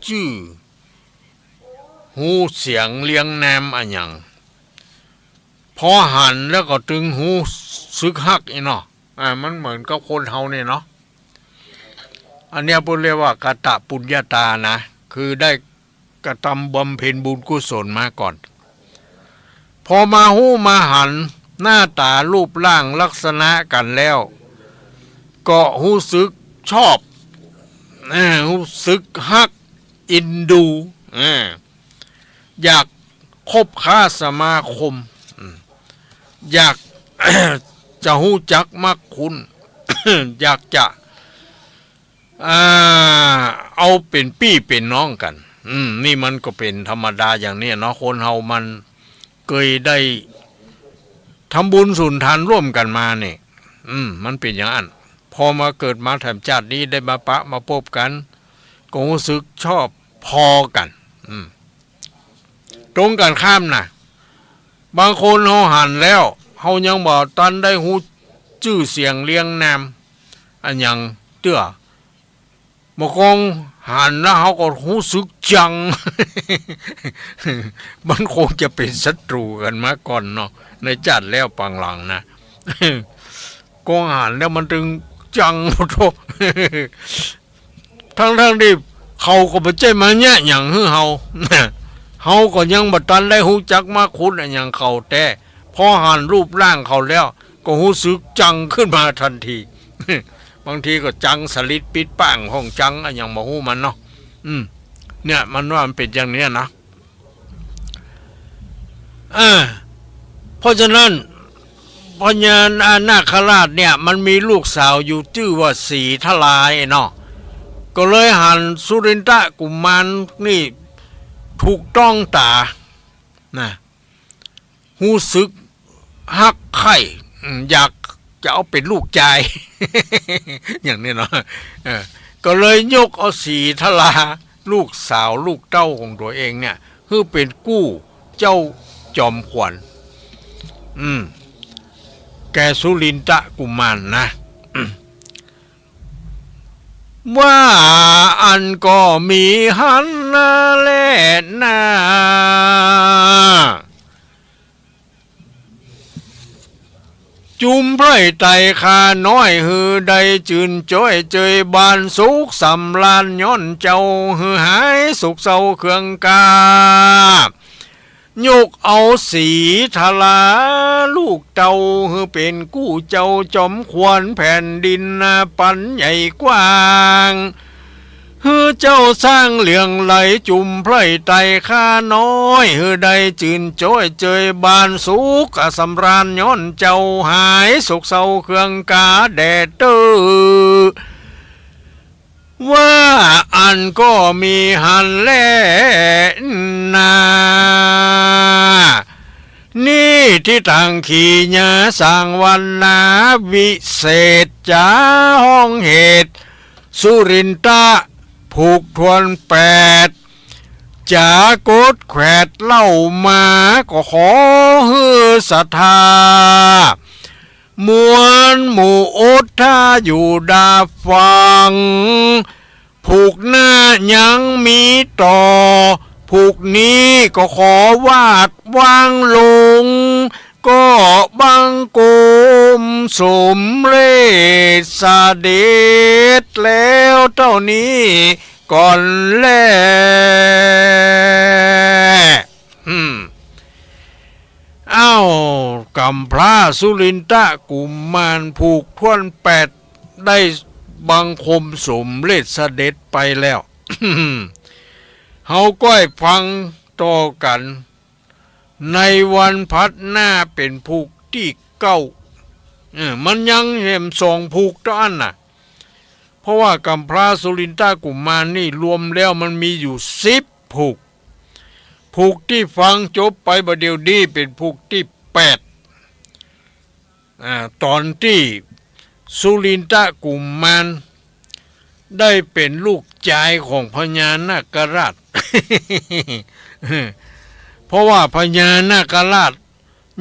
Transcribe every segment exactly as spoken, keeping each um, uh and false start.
จื้อ ฮู้เสียงเรียงนามอะหยัง พอหันแล้วก็ตึงฮู้สึกฮักอี้เนาะ อ่า มันเหมือนกับคนเฮาเนี่ยเนาะ อันเนี้ยเปิ้นเรียกว่ากตปุญญาตานะ คือได้กระทำบำเพ็ญบุญกุศลมาก่อน พอมาฮู้มาหันหน้าต๋ารูปร่างลักษณะกั๋นแล้ว ก็ฮู้สึกชอบ เออ ฮู้สึกฮัก เอ็นดู เออ อยากคบค้าสมาคม อืม อยาก จะฮู้จักมักคุ้น อยากจะ อ่า เอาเป๋นปี้เป๋นน้องกั๋น อืม นี่มันก็เป๋นธรรมดาอย่างเนี้ยเนาะ คนเฮามันเกยได้ทำบุญสุนทานร่วมกั๋นมาเนี่ย อืม มันเป๋นอย่างอั้น พอมาเกิดมาแถมจาตินี้ได้มาปะมาปบกั๋น ก็ฮู้สึกชอบพอกั๋น อืม ตรงกั๋นข้ามนะ บางคนเฮาหันแล้ว เฮายังบ่ตันได้ฮู้จื้อเสียงเรียงนามอะหยังเตื้อ บางคนหันแล้วเฮาก็ฮู้สึกจัง มันคงจะเป๋นศัตรู๋กั๋นมาก่อนเนาะ ในจาติแล้วปางหลังนะ ก็หันแล้วมันตึงจัง โธ่ ทั้งๆ ตี้เขาก็บ่ใจ้มาเยียะหยังหื้อเฮา เฮาก็ยังบ่ตันได้ฮู้จักมักคุ้นอะหยังเขาแต๊ พอหันรูปร่างเขาแล้ว ก็ฮู้สึกจังขึ้นมาตันที บางทีก็จังสะหลิดปิ๊ดป้างพ่อง จังอะหยังบ่ฮู้มันเนาะ อืม เนี่ย มันว่ามันเป๋นอย่างเนี้ยนะ อ่า เพราะฉะนั้น พญานาคราชเนี่ย มันมีลูกสาวอยู่จื้อว่าสีทลาเนาะ ก็เลยหันสุรินทกุมารนี่ถูกต้องต๋า นะ ฮู้สึกฮักใคร่ อืม อยากจะเอาเป๋นลูกจาย อย่างนี้เนาะ เออ ก็เลยยกเอาสีทลา ลูกสาวลูกเต้าของตั๋วเองเนี่ย หื้อเป๋นกู้เจ้าจอมขวัญ อืม แก่สุรินทกุมารนะ อืม ว่าอั้นก็มีหั้นนาแลนา จุมไพร่ไต่ข้าน้อย หื้อได้จื้นจ้อยเจยบานสุขสำราญย้อนเจ้า หื้อหายโศกเศร้าเคืองกา ยกเอาสีทลาลูกเต้า หื้อเป๋นกู้เจ้าจอมขวัญแผ่นดินนาปันใหญ่กว้าง หื้อเจ้าสร้างเหลืองไหลจุมไพร่ไต่ข้าน้อย หื้อได้จื้นจ้อยเจยบานสุขสำราญย้อนเจ้า หายโศกเศร้าเคืองกาแด่เต๊อ ว่าอั้นก็มีหั้นแลนา นี้ตี้ตางขีญาสร้างวรรณาวิเศษ จ๋าฮ้องเหตุ สุรินทะผูกถ้วนแปด จ๋ากดแขวดเล่ามา ก็ขอหื้อศรัทธา มวลหมู่โอทถาอยู่ดาฟัง ผูกหน้ายังมีต่อ ผูกนี้ก็ขอวาดวางลง ก็บังคมสมเร็จเสด็จแล้วเต้านี้ก่อนแล อืม อ้าว ก๋ำพร้าสุรินทกุมารผูกถ้วนแปด ได้บังคมสมเร็จเสด็จไปแล้ว เฮาก้อยฟังต่อกั๋น ในวันพัดหน้าเป๋นผูกตี้เก้า เออ มันยังแหมสองผูกเต้าอั้นน่ะ เพราะว่าก๋ำพร้าสุรินทกุมารนี่รวมแล้วมันมีอยู่สิบผูก ผูกตี้ฟังจบไปบ่าเดี่ยวนี้เป๋นผูกตี้แปด อ่า ต๋อนตี้สุรินทกุมารได้เป๋นลูกจายของพญานาคราช เพราะว่าพญานาคราช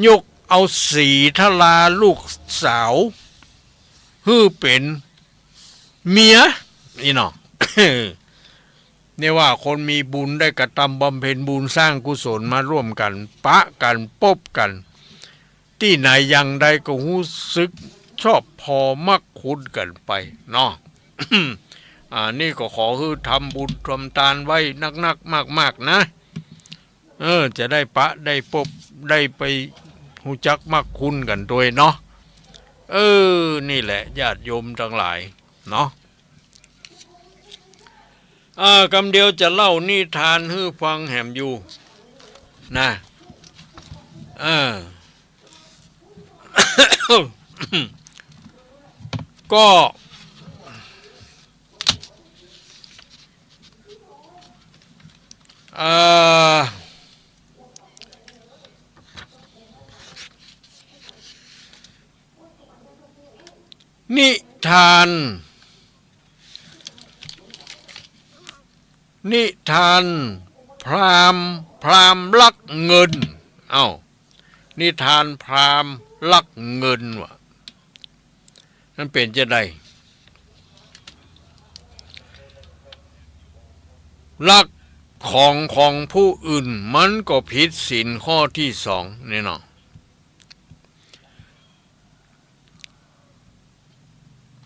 ยกเอาสีทลาลูกสาวหื้อเป๋นเมีย อี้เนาะ เนี่ยว่าคนมีบุญได้กระตำบำเพ็ญบุญสร้างกุศลมาร่วมกั๋น ปะกั๋น ปบกั๋น ตี้ไหนอย่างใดก็ฮู้สึกชอบพอมักคุ้นกั๋นไปเนาะ อ่า นี่ก็ขอหื้อทำบุญทำตานไว้นักๆ มากๆ นะ เออ จะได้ปะได้ปบ ได้ไปฮู้จักมักคุ้นกั๋นตวยเนาะ เออ นี่แหละญาติโยมตังหลายเนาะ เออ กำเดียวจะเล่านิทานหื้อฟังแหมอยู่นะ เออ ก็ เอ่อ นิทาน นิทานพราหมณ์ พราหมณ์ลักเงิน เอ้า นิทานพราหมณ์ลักเงินว่ะ มันเป๋นจาใด ลักของของผู้อื่นมันก็ผิดศีลข้อตี้สองนี่เนาะ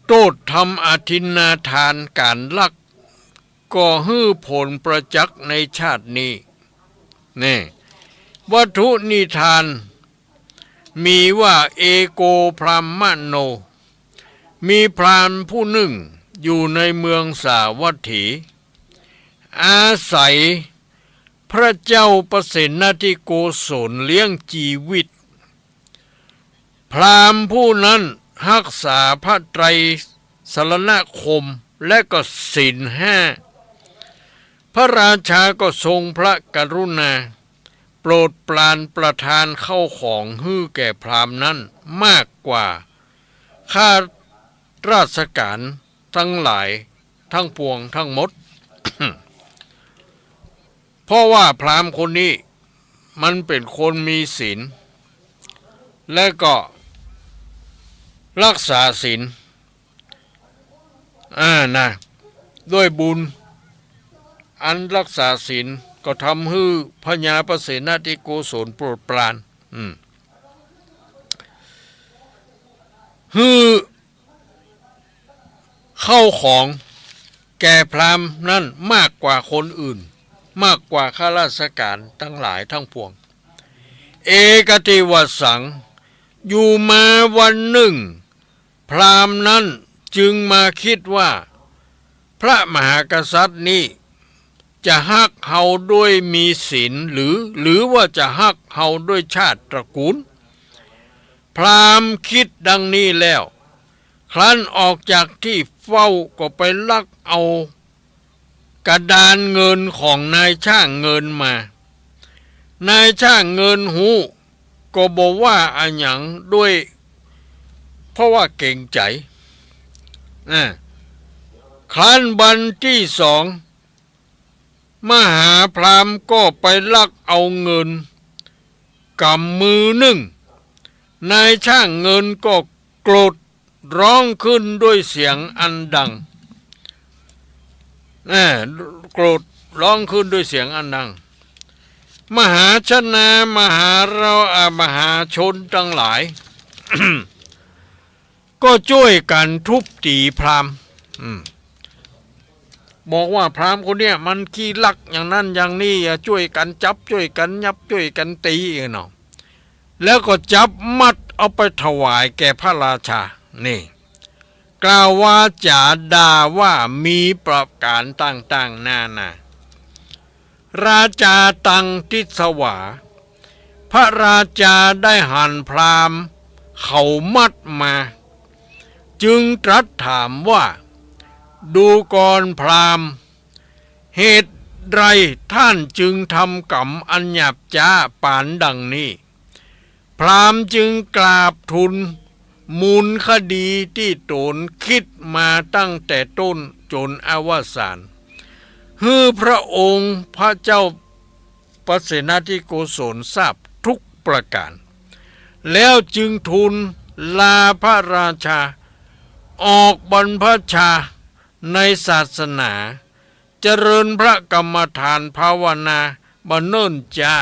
โต้ษทำอทินนาทานก๋านลัก ก็หื้อผลประจักษ์ในชาตินี้ นี่ วัตถุนิทานมีว่า เอโกพราหมโณ มีพราหมณ์ผู้นึ่งอยู่ในเมืองสาวัตถี อาศัยพระเจ้าปเสนทิโกศลเลี้ยงจีวิต พราหมณ์ผู้นั้นฮักษาพระไตรสรณคมและก็ศีลห้า พระราชาก็ทรงพระกรุณาโปรดปรานประทานข้าวของหื้อแก่พราหมณ์นั้นมากกว่าข้าราชก๋านตังหลายตังปวงตังหมด เพราะว่าพราหมณ์คนนี้มันเป๋นคนมีศีล และก็ฮักษาศีล อ่า นะ ด้วยบุญอันฮักษาศีลก็ทำหื้อพญาปเสนทิโกศลโปรดปราน อืม หื้อ ข้าวของแก่พราหมณ์นั้นมากกว่าคนอื่น มากกว่าข้าราชก๋านตังหลายตังปวง เอกติวสสัง อยู่มาวันนึ่ง พราหมณ์นั้นจึงมาคิดว่า พระมหากษัตริย์นี้จะฮักเฮาด้วยมีศีลหรือ หรือว่าจะฮักเฮาด้วยชาติตระกูล พราหมณ์คิดดังนี้แล้ว ครั้นออกจากตี้เฝ้าก็ไปลักเอากระดานเงินของนายช่างเงินมา นายช่างเงินฮู้ก็บ่ว่าอะหยังด้วย เพราะว่าเกรงใจ๋ อ่า ครั้นวันตี้สอง มหาพราหมณ์ก็ไปลักเอาเงินก๋ำมือนึ่ง นายช่างเงินก็โกรธร้องขึ้นด้วยเสียงอันดัง อ่า โกรธร้องขึ้นด้วยเสียงอันดัง มหาชนามหาเรา อ่า มหาชนตังหลาย ก็จ้วยกั๋นทุบตี๋พราหมณ์ อืม บอกว่าพราหมณ์คนเนี้ยมันขี้ลักอย่างนั้นอย่างนี้ อ่ะ จ้วยกั๋นจับ จ้วยกั๋นยับ จ้วยกั๋นตี๋เนาะ แล้วก็จับมัดเอาไปถวายแก่พระราชา นี่ กล่าววาจ๋าด่าว่ามีประก๋านต่างๆ นานา ราชาตังทิสวา พระราชาได้หันพราหมณ์เขามัดมา จึงตรัสถามว่า ดูกรพราหมณ์ เหตุใดท่านจึงทำกรรมอันหยาบจ๊าปานดังนี้ พราหมณ์จึงกราบทูลมูลคดีตี้ตนคิดมาตั้งแต่ต้นจ๋นอวสาน หื้อพระองค์พระเจ้าปเสนทิโกศลทราบทุกประก๋าน แล้วจึงทูลลาพระราชาออกบรรพชาในศาสนา เจริญพระกรรมฐานภาวนาบ่เนิ่นจ๊า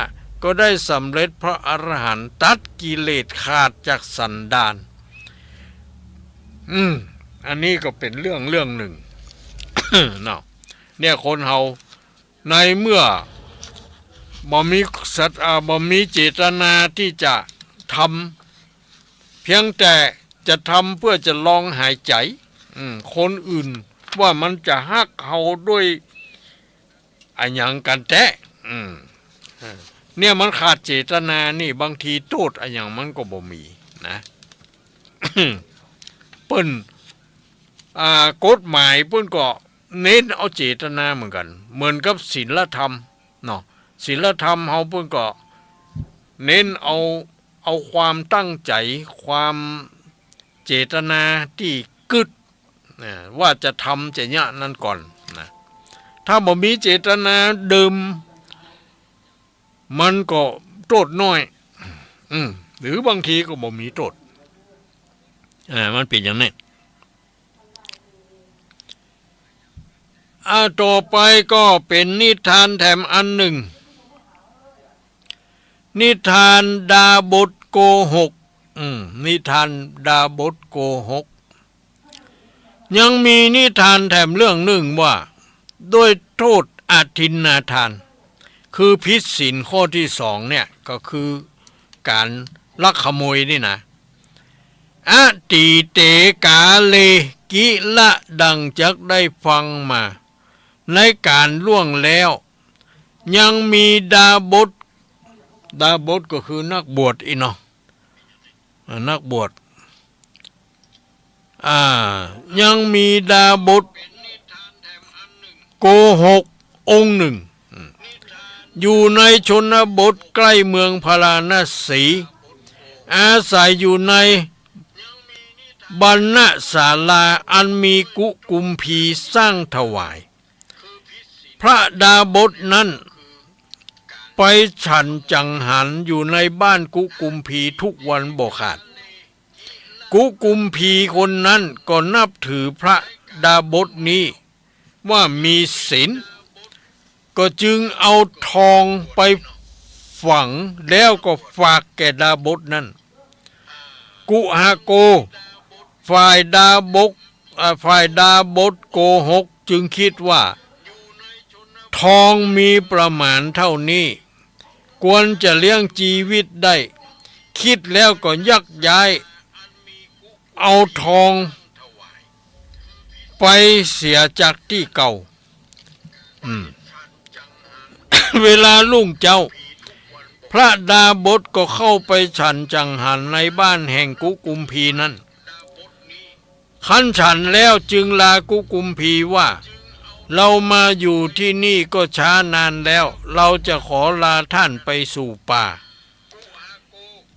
ก็ได้สำเร็จพระอรหันต์ ตัดกิเลสขาดจากสันดาน อืม อันนี้ก็เป๋นเรื่องเรื่องนึ่ง เนาะ เนี่ย คนเฮา ในเมื่อบ่มีสัต อ่า บ่มีเจตนาตี้จะทำ เพียงแต่จะทำเปื้อจะลองหายใจ๋ อืม คนอื่นว่ามันจะฮักเฮาด้วยอะหยังกั๋นแต๊ อืม เนี่ยมันขาดเจตนานี่ บางทีโต้ษอะหยังมันก็บ่มีนะ เปิ้น อ่า กฎหมายเปิ้นก็เน้นเอาเจตนาเหมือนกั๋น เหมือนกับศีลธรรมเนาะ ศีลธรรมเฮาเปิ้นก็เน้นเอา เอาความตั้งใจ๋ ความเจตนาตี้กึ๊ด อ่า ว่าจะทำจะเยียะนั้นก่อนนะ ถ้าบ่มีเจตนาเดิม มันก็โต้ษน้อย อืม หรือบางทีก็บ่มีโต้ษ อ่า มันเป๋นอย่างนี้ อ่า ต่อไปก็เป๋นนิทานแถมอันนึ่ง นิทานดาบสโกหก อืม นิทานดาบสโกหก ยังมีนิทานแถมเรื่องนึ่งว่า ด้วยโต้ษอทินนาทาน คือผิดศีลข้อตี้สองเนี่ย ก็คือก๋านลักขโมยนี่นะ อตีเตกาเล กิละ ดังจักได้ฟังมา ในก๋านล่วงแล้ว ยังมีดาบส ดาบสก็คือนักบวชอี้เนาะ อ่า นักบวช อ่า ยังมีดาบสโกหกองค์นึ่ง อืม อยู่ในชนบทใก้เมืองพาราณสี อาศัยอยู่ในบรรณศาลาอันมีกุกุมภีสร้างถวาย พระดาบสนั้นไปฉันจังหันอยู่ในบ้านกุกุมภีทุกวันบ่ขาด กุกุมภีคนนั้นก็นับถือพระดาบสนี้ว่ามีศีล ก็จึงเอาทองไปฝังแล้วก็ฝากแก่ดาบสนั้น กุหโก ฝ่ายดาบส อ่า ฝ่ายดาบสโกหกจึงกึ๊ดว่า ทองมีประมาณเต้านี้ ควรจะเลี้ยงจีวิตได้ กึ๊ดแล้วก็ยักย้ายเอาทองไปเสียจากตี้เก่า อืม เวลารุ่งเจ๊า พระดาบสก็เข้าไปฉันจังหันในบ้านแห่งกุกุมภีนั้น ครั้นฉันแล้วจึงลากุกุมภีว่า เรามาอยู่ที่นี่ก็ช้านานแล้ว เราจะขอลาท่านไปสู่ป่า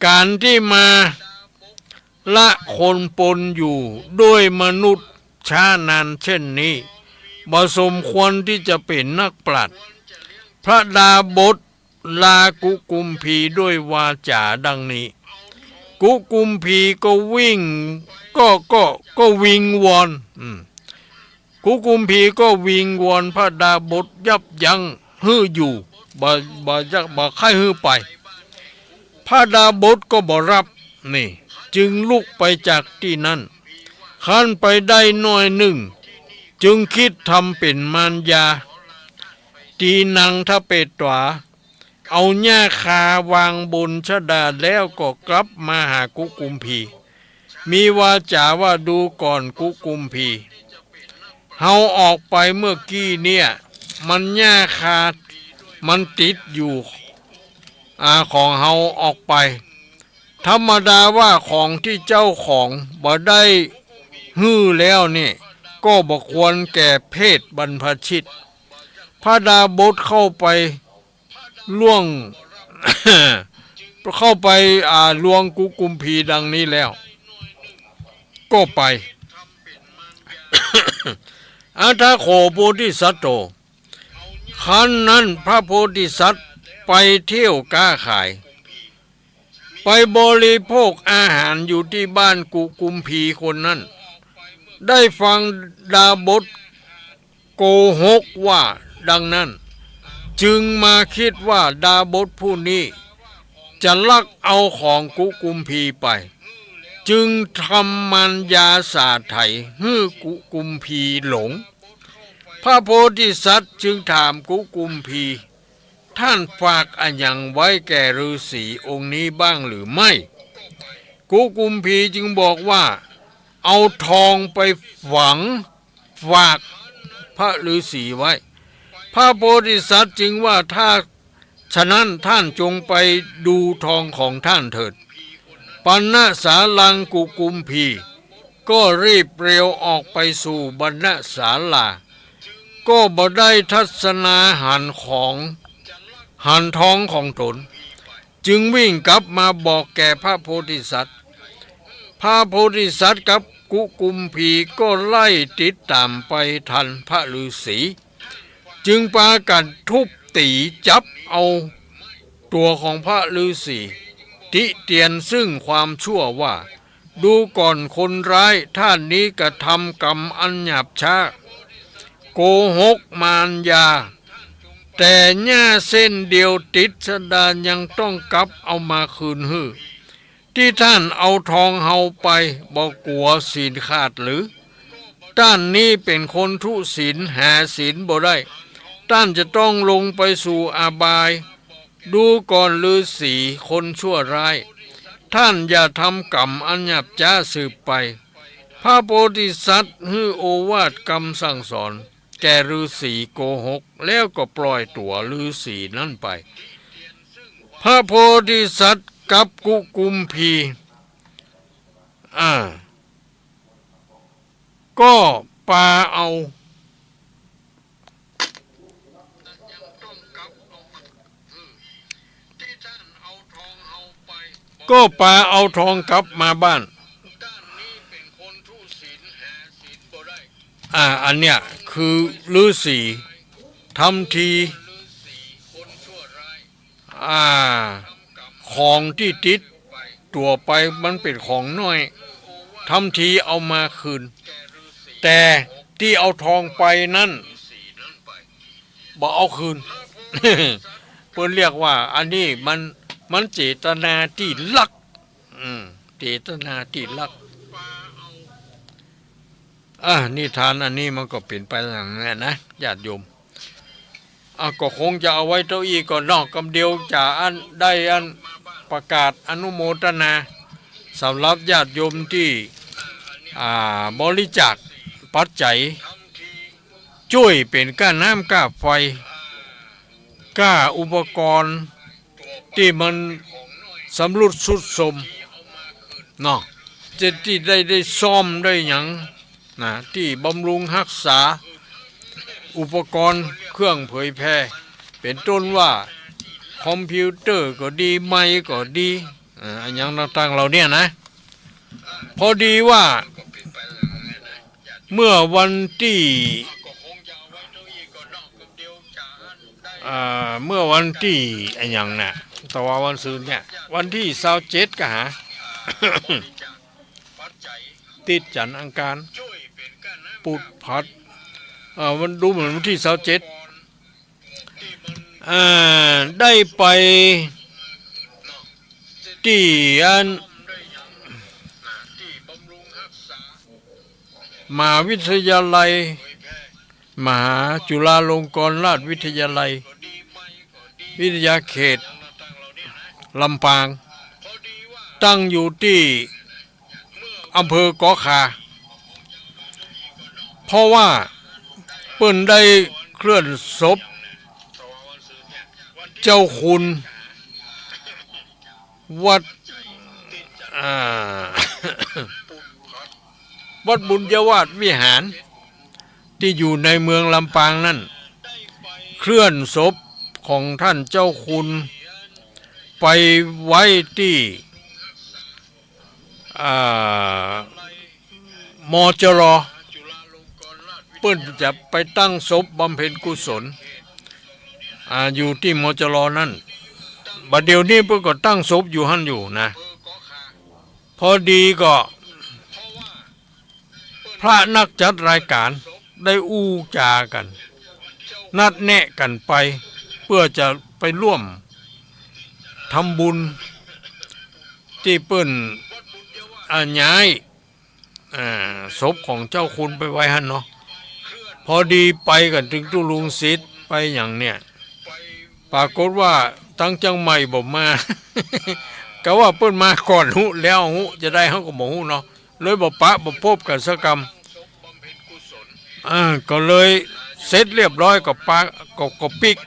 ก๋านตี้มาละคนปนอยู่ด้วยมนุษย์ช้านานเช่นนี้ บ่สมควรตี้จะเป๋นนักปราชญ์ พระดาบส ลากุกุมภีด้วยวาจ๋าดังนี้ กุกุมภีก็วิ่ง ก็ ก็ ก็วิงวอน อืม กุกุมภีก็วิงวอนพระดาบสยับยั้งหื้ออยู่ บ่ บ่อยาก บ่ใค่หื้อไป พระดาบสก็บ่รับ นี่ จึงลุกไปจากตี้นั้น ครั้นไปได้หน้อยนึ่ง จึงกึ๊ดทำเป๋นมารยา ตีนางทะเปต๋วา เอาหญ้าคาวางบนชฎาแล้วก็กลับมาหากุกุมภี มีวาจ๋าว่า ดูก่อนกุกุมภี เฮาออกไปเมื่อกี้เนี่ย มันหญ้าคา มันติดอยู่ อ่า ของเฮาออกไป ธรรมดาว่าของตี้เจ้าของบ่ได้หื้อแล้วนี่ ก็บ่ควรแก่เพศบรรพชิต พระดาบสเข้าไปล่วง เข้าไป อ่า ลวงกุกุมภีดังนี้แล้ว ก็ไป อัฏฐโข โพธิสัตโต ครั้นนั้นพระโพธิสัตว์ไปเที่ยวก๊าขาย ไปบริโภคอาหารอยู่ตี้บ้านกุกุมภีคนนั้น ได้ฟังดาบส โกหกว่าดังนั้น จึงมาคิดว่าดาบสผู้นี้จะลักเอาของกุกุมพีไป จึงทำมารยาสาไถหื้อกุกุมพีหลง พระโพธิสัตว์จึงถามกุกุมพี ท่านฝากอะหยังไว้แก่ฤๅษีองค์นี้บ้างหรือไม่ กุกุมพีจึงบอกว่า เอาทองไปฝัง ฝากพระฤๅษีไว้ พระโพธิสัตว์จึงว่า ถ้าฉะนั้นท่านจงไปดูทองของท่านเถิด ปัณณสาลังกุกุมพี ก็รีบเร็วออกไปสู่ปัณณสาลา ก็บ่ได้ทัศนาหันของ หันทองของตน จึงวิ่งกลับมาบอกแก่พระโพธิสัตว์ พระโพธิสัตว์กับกุกุมพีก็ไล่ติดตามไปทันพระฤๅษี จึงปากั๋นทุบตี๋จับเอาตั๋วของพระฤๅษี ติเตียนซึ่งความชั่วว่า ดูก่อนคนร้ายท่านนี้กระทำกรรมอันหยาบช้า โกหกมารยา แต่หญ้าเส้นเดียวติดสะดานยังต้องกลับเอามาคืนหื้อ ตี้ท่านเอาทองเฮาไปบ่กั๋วศีลขาดหรือ ต้านนี้เป๋นคนทุศีลหาศีลบ่ได้ ต้านจะต้องลงไปสู่อบาย ดูก่อนฤๅษีคนชั่วร้าย ท่านอย่าทำกรรมอันหยาบจ๊าสืบไป พระโพธิสัตว์หื้อโอวาทกำสั่งสอนแก่ฤๅษีโกหก แล้วก็ปล่อยตั๋วฤๅษีนั้นไป พระโพธิสัตว์กับกุกุมพี อ่า ก็ปาเอา ก็ปาเอาทองกลับมาบ้าน อ่า อันเนี้ยคือฤๅษีทำที อ่า ของตี้ติดตั๋วไปมันเป๋นของน้อย ทำทีเอามาคืน แต่ตี้เอาทองไปนั้น บ่เอาคืน เปิ้นเรียกว่าอันนี้มัน มันเจตนาตี้ลัก อืม เจตนาตี้ลัก อ่า นิทานอันนี้มันก็เป๋นไปอย่างนี้นะ ญาติโยม อ่ะ ก็คงจะเอาไว้เต้าอี้ก่อนเนาะ กำเดียวจะอั้นได้อั้นประกาศอนุโมทนา สำหรับญาติโยมตี้ อ่า บริจาคปัจจัย จ้วยเป๋นก้าน้ำก้าไฟ ก้าอุปกรณ์ตี้มันสำรุดทรุดโทรมเนาะ จะตี้ได้ ได้ซ่อมได้หยังนะ ตี้บำรุงฮักษาอุปกรณ์เครื่องเผยแพร่ เป๋นต้นว่าคอมพิวเตอร์ก็ดี ไมค์ก็ดี อ่า อะหยังต่างๆ เหล่าเนี้ยนะ พอดีว่า เมื่อวันตี้ อ่า เมื่อวันตี้อะหยังน่ะ ตะวาวันซืนเนี่ย วันตี้ซาวเจ็ดก็หา ติดจันทร์อังคาร ปุธพฤหัส อ่า วัน ดูเหมือนวันตี้ซาวเจ็ด อ่า ได้ไปตี้อัน มหาวิทยาลัย มหาจุฬาลงกรณราชวิทยาลัย วิทยาเขตลำปาง ตั้งอยู่ตี้ อำเภอเกาะคา เพราะว่าเปิ้นได้เคลื่อนศพเจ้าคุณวัด อ่า วัดบุญยวาสวิหาร ตี้อยู่ในเมืองลำปางนั่น เคลื่อนศพของท่านเจ้าคุณไปไว้ตี้ อ่า มจร. เปิ้นจะไปตั้งศพบำเพ็ญกุศล อ่า อยู่ตี้ มจร. นั่น บัดเดี๋ยวนี้เปิ้นก็ตั้งศพอยู่หั้นอยู่นะ พอดีก็ พระนักจัดรายการ ได้อู้จ๋ากั๋น นัดแนะกั๋นไป เปื้อจะไปร่วมทำบุญตี้เปิ้น อ่า ย้าย อ่า ศพของเจ้าคุณไปไว้หั้นเนาะ พอดีไปกั๋นเถิงตุ๊ลุงสิทธิ์ไปหยังเนี่ย ปรากฏว่าตังเจียงใหม่บ่มา กะว่าเปิ้นมาก่อนฮู้แล้วฮู้ จะใดเฮาก็บ่ฮู้เนาะ เลยบ่ปะบ่ปบกั๋นสักกำ อ่า ก็เลยเสร็จเรียบร้อยก็ปะ ก็ ก็ปิ๊ก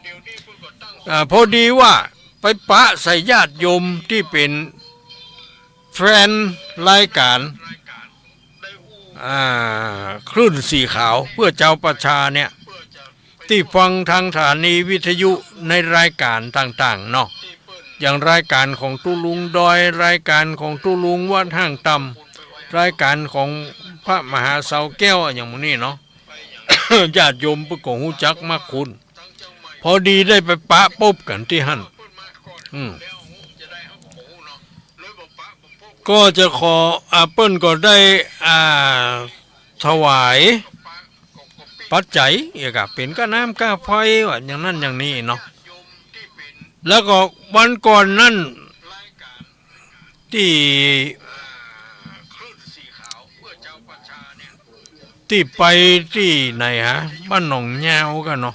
อ่า พอดีว่าไปปะใส่ญาติโยมตี้เป๋นแฟนรายก๋าน อ่า คลื่นสีขาวเพื่อชาวประชาเนี่ย ตี้ฟังตางสถานีวิทยุในรายก๋านต่างๆ เนาะ อย่างรายก๋านของตุ๊ลุงดอย รายก๋านของตุ๊ลุงวัดห้างต่ำ รายก๋านของพระมหาเสาแก้ว อะหยังหมู่นี้เนาะ ญาติโยมเปิ้นก็ฮู้จักมักคุ้น พอดีได้ไปปะปบกั๋นตี้หั้น อืม ก็จะขอ อ่า เปิ้นก็ได้ อ่า ถวายปัจจัย เกี่ยวกับเป๋นก้าน้ำก้าไฟ ว่าอย่างนั้นอย่างนี้เนาะ แล้วก็วันก่อนนั้น ตี้ ตี้ไปตี้ไหนฮะ บ้านหนองยาวกั๋นเนาะ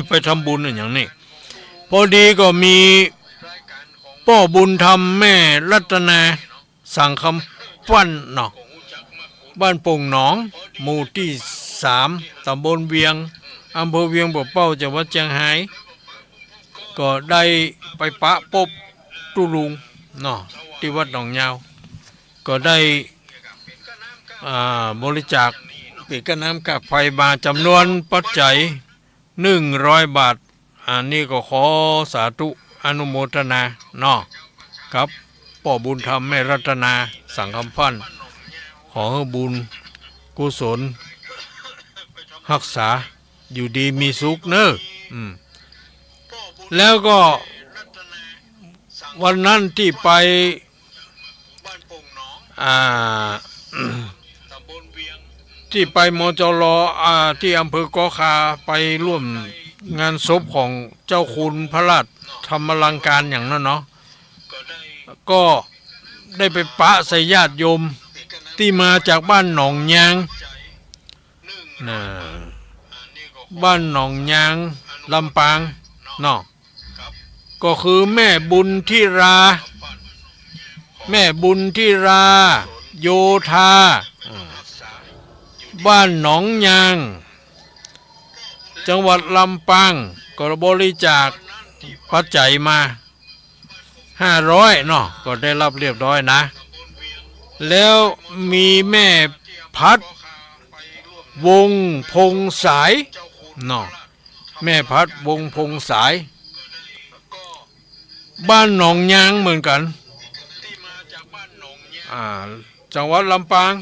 ไปทำบุญอะหยังนี่ พอดีก็มีป้อบุญธรรมแม่รัตนา สังคำฟั่นเนาะ บ้านโป่งหนอง หมู่ตี้สาม ตำบลเวียง อำเภอเวียงป่าเป้า จังหวัดเจียงฮาย ก็ได้ไปปะปบตุ๊ลุงเนาะ ตี้วัดหนองยาว ก็ได้ อ่า บริจาคเป๋นก้าน้ำก้าไฟมาจ๋ำนวนปัจจัย หนึ่งร้อยบาท อันนี้ก็ขอสาธุอนุโมทนาเนาะ กับป้อบุญธรรมแม่รัตนาสังคำฟั่น ขอหื้อบุญกุศลฮักษาอยู่ดีมีสุขเน้อ อืม แล้วก็วันนั้นตี้ไป อ่า ตี้ไป มจร อ่า ตี้อำเภอก๊อคา ไปร่วมงานศพของเจ้าคุณพระราชธรรมาลังการอย่างนั้นเนาะ ก็ได้ไปปะใส่ญาติโยมตี้มาจากบ้านหนองยาง น่ะ บ้านหนองยาง ลำปางเนาะ ก็คือแม่บุญธิรา แม่บุญธิรา โยธา อืม บ้านหนองยาง จังหวัดลำปาง ก็บริจาคปัจจัยมา ห้าร้อย เนาะ ก็ได้รับเรียบร้อยนะ แล้วมีแม่พัด วงศ์พงษ์สาย เนาะ แม่พัด วงศ์พงษ์สาย บ้านหนองยางเหมือนกั๋น อ่า จังหวัดลำปาง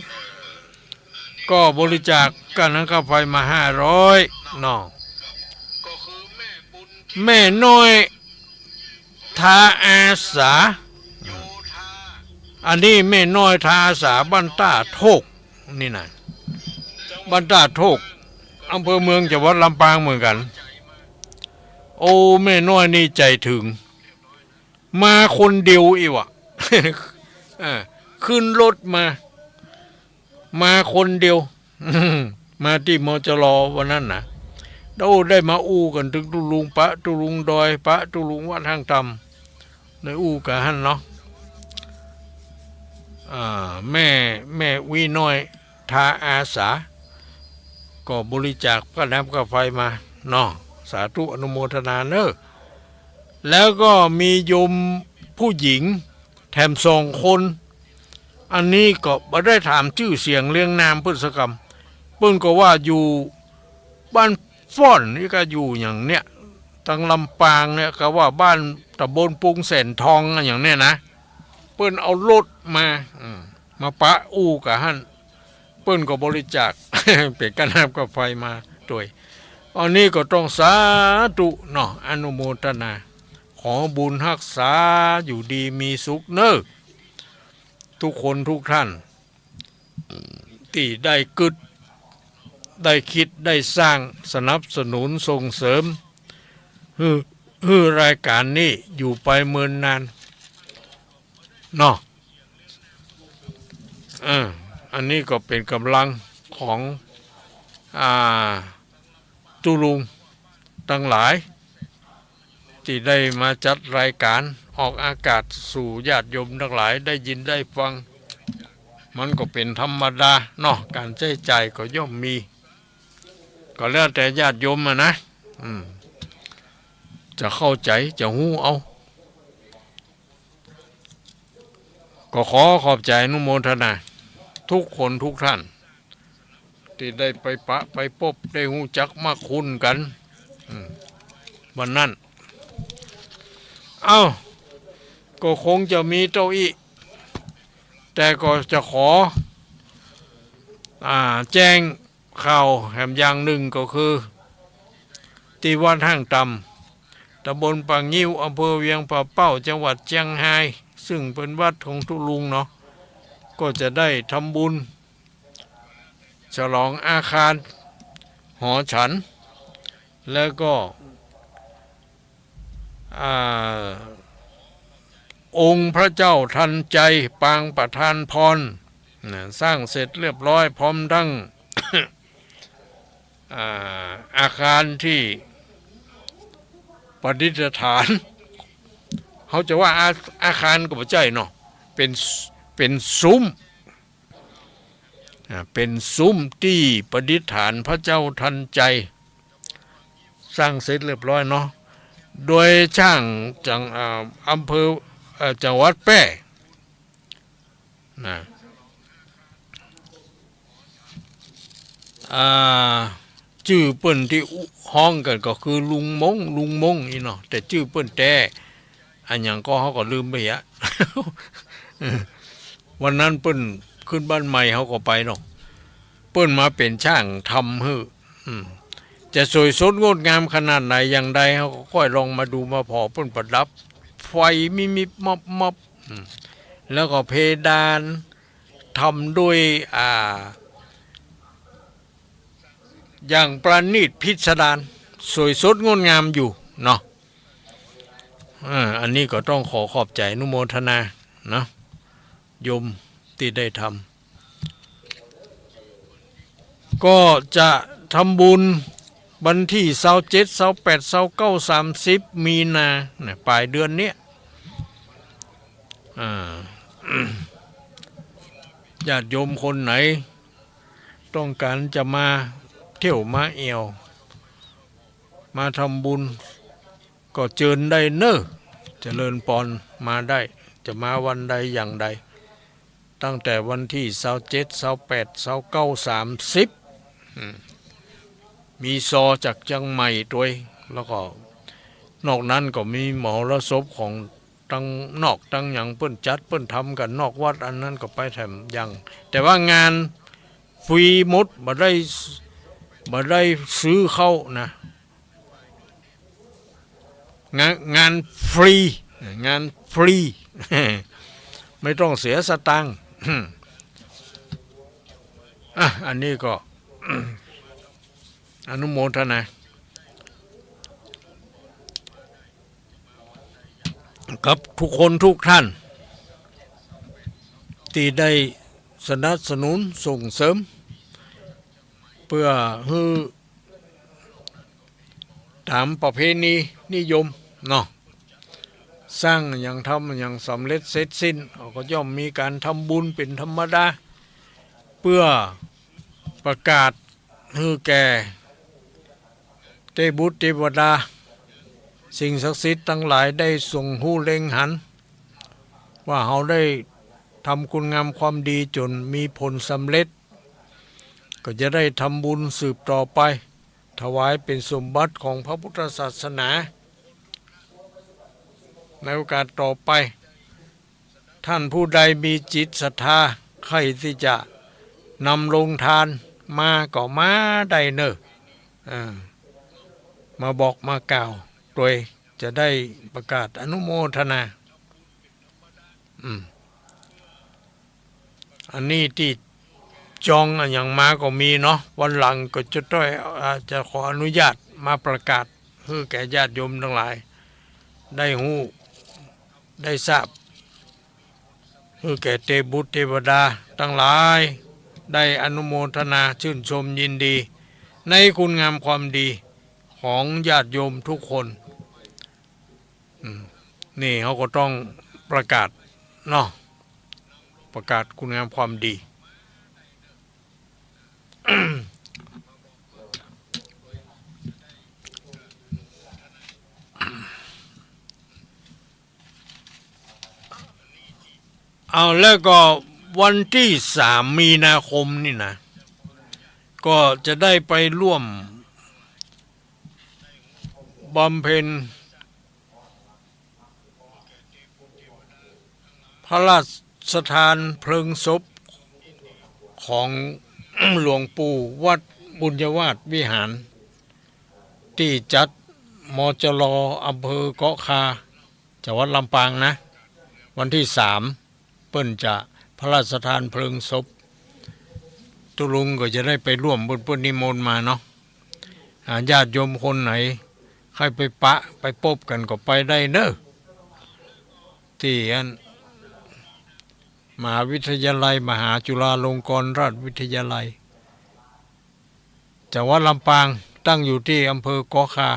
ก็บริจาคก้าน้ำก้าไฟมา ห้าร้อย เนาะ แม่น้อย ทาอาสา อันนี้แม่น้อยทาอาสาบ้านต้าโทก นี่นะ บ้านต้าโทก อำเภอเมือง จังหวัดลำปางเหมือนกั๋น โอ้ แม่น้อยนี่ใจ๋เถิง มาคนเดียวอี้วะ เออ ขึ้นรถมา มาคนเดียว มาตี้ มจร วันนั้นนะ โอ้ ได้มาอู้กั๋นเถิงตุ๊ลุง ปะตุ๊ลุงดอย ปะตุ๊ลุงวัดห้างต่ำ ได้อู้กั๋นหั้นเนาะ อ่า แม่ แม่วิน้อย ทาอาสา ก็บริจาคก้าน้ำก้าไฟมาเนาะ สาธุอนุโมทนาเน้อ แล้วก็มีโยมผู้หญิงแถมสองคน อันนี้ก็บ่ได้ถามจื้อเสียงเรียงนามเปิ้นสักกำ เปิ้นก็ว่าอยู่บ้านฟ้อน นี่ก็อยู่อย่างเนี้ย ตางลำปางเนี่ย ก็ว่าบ้านตำบลปุงแสนทองอะอย่างเนี้ยนะ เปิ้นเอารถมา อืม มาปะอู้กั๋นหั้น เปิ้นก็บริจาค เป๋นก้าน้ำก้าไฟมาตวย อันนี้ก็ต้องสาธุเนาะ อนุโมทนา ขอบุญฮักษาอยู่ดีมีสุขเน้อ ทุกคนทุกท่าน ตี้ได้กึ๊ด ได้กึ๊ด ได้สร้าง สนับสนุนส่งเสริม หื้อ หื้อรายก๋านนี้อยู่ไปเมินนาน เนาะ เออ อันนี้ก็เป๋นก๋ำลังของ อ่า ตุ๊ลุงตังหลาย ตี้ได้มาจัดรายก๋านออกอากาศสู่ญาติโยมตังหลายได้ยินได้ฟัง มันก็เป๋นธรรมดาเนาะ ก๋านใจ๊จ่ายก็ย่อมมี ก็แล้วแต่ญาติโยมอะนะ อืม จะเข้าใจ๋ จะฮู้เอา ก็ขอขอบใจ๋อนุโมทนา ทุกคนทุกท่าน ตี้ได้ไปปะไปปบ ได้ฮู้จักมักคุ้นกั๋น อืม วันนั้น เอ้า ก็คงจะมีเต้าอี้ แต่ก็จะขอ อ่า แจ้ง ข่าวแหมอย่างนึ่งก็คือ ตี้วัดห้างต่ำ ตำบลป่างิ้ว อำเภอเวียงป่าเป้า จังหวัดเจียงฮาย ซึ่งเป๋นวัดของตุ๊ลุงเนาะ ก็จะได้ทำบุญฉลองอาคารหอฉัน แล้วก็ อ่า องค์พระเจ้าทันใจปางประทานพร นะ สร้างเสร็จเรียบร้อย พร้อมทั้ง อ่า อาคารตี้ประดิษฐาน เฮาจะว่าอา อาคารก็บ่ใจ้เนาะ เป๋น เป๋นซุ้ม อ่า เป๋นซุ้มตี้ประดิษฐานพระเจ้าทันใจ สร้างเสร็จเรียบร้อยเนาะ โดยจ้างจาก อ่า อำเภอ เอ่อ จังหวัดแป้ นะ อ่า จื้อเปิ้นตี้ฮ้องกั๋นก็คือลุงมง ลุงมงอี้เนาะ แต่จื้อเปิ้นแต๊อะหยังก็เฮาก็ลืมไปอะ วันนั้นเปิ้นขึ้นบ้านใหม่เฮาก็ไปเนาะ เปิ้นมาเป๋นจ้างทำหื้อ อืม จะสวยสดงดงามขนาดไหนอย่างใด เฮาก็ค่อยลองมาดูมาผ่อ เปิ้นประดับไฟมิบมิบมับมับ อืม แล้วก็เพดานทำด้วย อ่า อย่างประณีตพิสดาร สวยสดงดงามอยู่เนาะ เออ อันนี้ก็ต้องขอขอบใจ๋อนุโมทนาเนาะ โยมตี้ได้ทำ ก็จะทำบุญวันตี้ซาวเจ็ด ซาวแปด ซาวเก้า สามสิบ มีนา นะ ป๋ายเดือนเนี้ย อ่า ญาติโยมคนไหน ต้องก๋านจะมาเที่ยวมาแอ่ว มาทำบุญ ก็เจิญได้เน่อ เจริญปอน มาได้ จะมาวันใดอย่างใด ตั้งแต่วันตี้ซาวเจ็ด ซาวแปด ซาวเก้า สามสิบ อืม มีซอจากเจียงใหม่ตวย แล้วก็นอกนั้นก็มีมหรสพของตังนอกตังหยัง เปิ้นจัดเปิ้นทำกั๋นนอกวัด อันนั้นก็ไปแถมยัง แต่ว่างานฟรีหมด บ่ได้ บ่ได้ซื้อเข้านะ งาน งานฟรี งานฟรี ไม่ต้องเสียสตางค์ อ่ะ อันนี้ก็ อนุโมทนา กับทุกคนทุกท่าน ตี้ได้สนับสนุนส่งเสริม เปื้อหื้อต๋ามประเพณีนิยมเนาะ สร้างอะหยังทำอะหยังสำเร็จเสร็จสิ้น ก็ย่อมมีก๋านทำบุญเป๋นธรรมดา เปื้อประกาศหื้อแก่ เตบุตรเตวดา สิ่งศักดิ์สิทธิ์ตังหลายได้ส่งฮู้เล็งหัน ว่าเฮาได้ทำคุณงามความดีจ๋นมีผลสำเร็จ ก็จะได้ทำบุญสืบต่อไป ถวายเป๋นสมบัติของพระพุทธศาสนา ในโอกาสต่อไป ท่านผู้ใดมีจิตศรัทธาใคร่ตี้จะนำโรงทานมาก็มาได้เน่อ อ่า มาบอกมากล่าวตวย จะได้ประกาศอนุโมทนา อืม อันนี้ตี้ จองอะหยังมาก็มีเนาะ วันหลังก็จะต้อง อ่า จะขออนุญาตมาประกาศหื้อแก่ญาติโยมตังหลายได้ฮู้ ได้ทราบ หื้อแก่เตบุตรเตวดาตังหลายได้อนุโมทนาชื่นชมยินดีในคุณงามความดีของญาติโยมทุกคน อืม นี่เฮาก็ต้องประกาศเนาะ ประกาศคุณงามความดี เอา แล้วก็วันตี้สามมีนาคมนี่นะ ก็จะได้ไปร่วมบำเพ็ญพระราชทานเพลิงศพของหลวงปู่วัดบุญยวาสวิหาร ตี้จัด มจร อำเภอเกาะคา จังหวัดลำปางนะ วันตี้สาม เปิ้นจะพระราชทานเพลิงศพ ตุ๊ลุงก็จะได้ไปร่วม เปิ้น เปิ้นนิมนต์มาเนาะ อ่า ญาติโยมคนไหนใค่ไปปะไปปบกั๋นก็ไปได้เน้อ ตี้อันมหาวิทยาลัย มหาจุฬาลงกรณราชวิทยาลัย จังหวัดลำปาง ตั้งอยู่ตี้อำเภอเกาะคา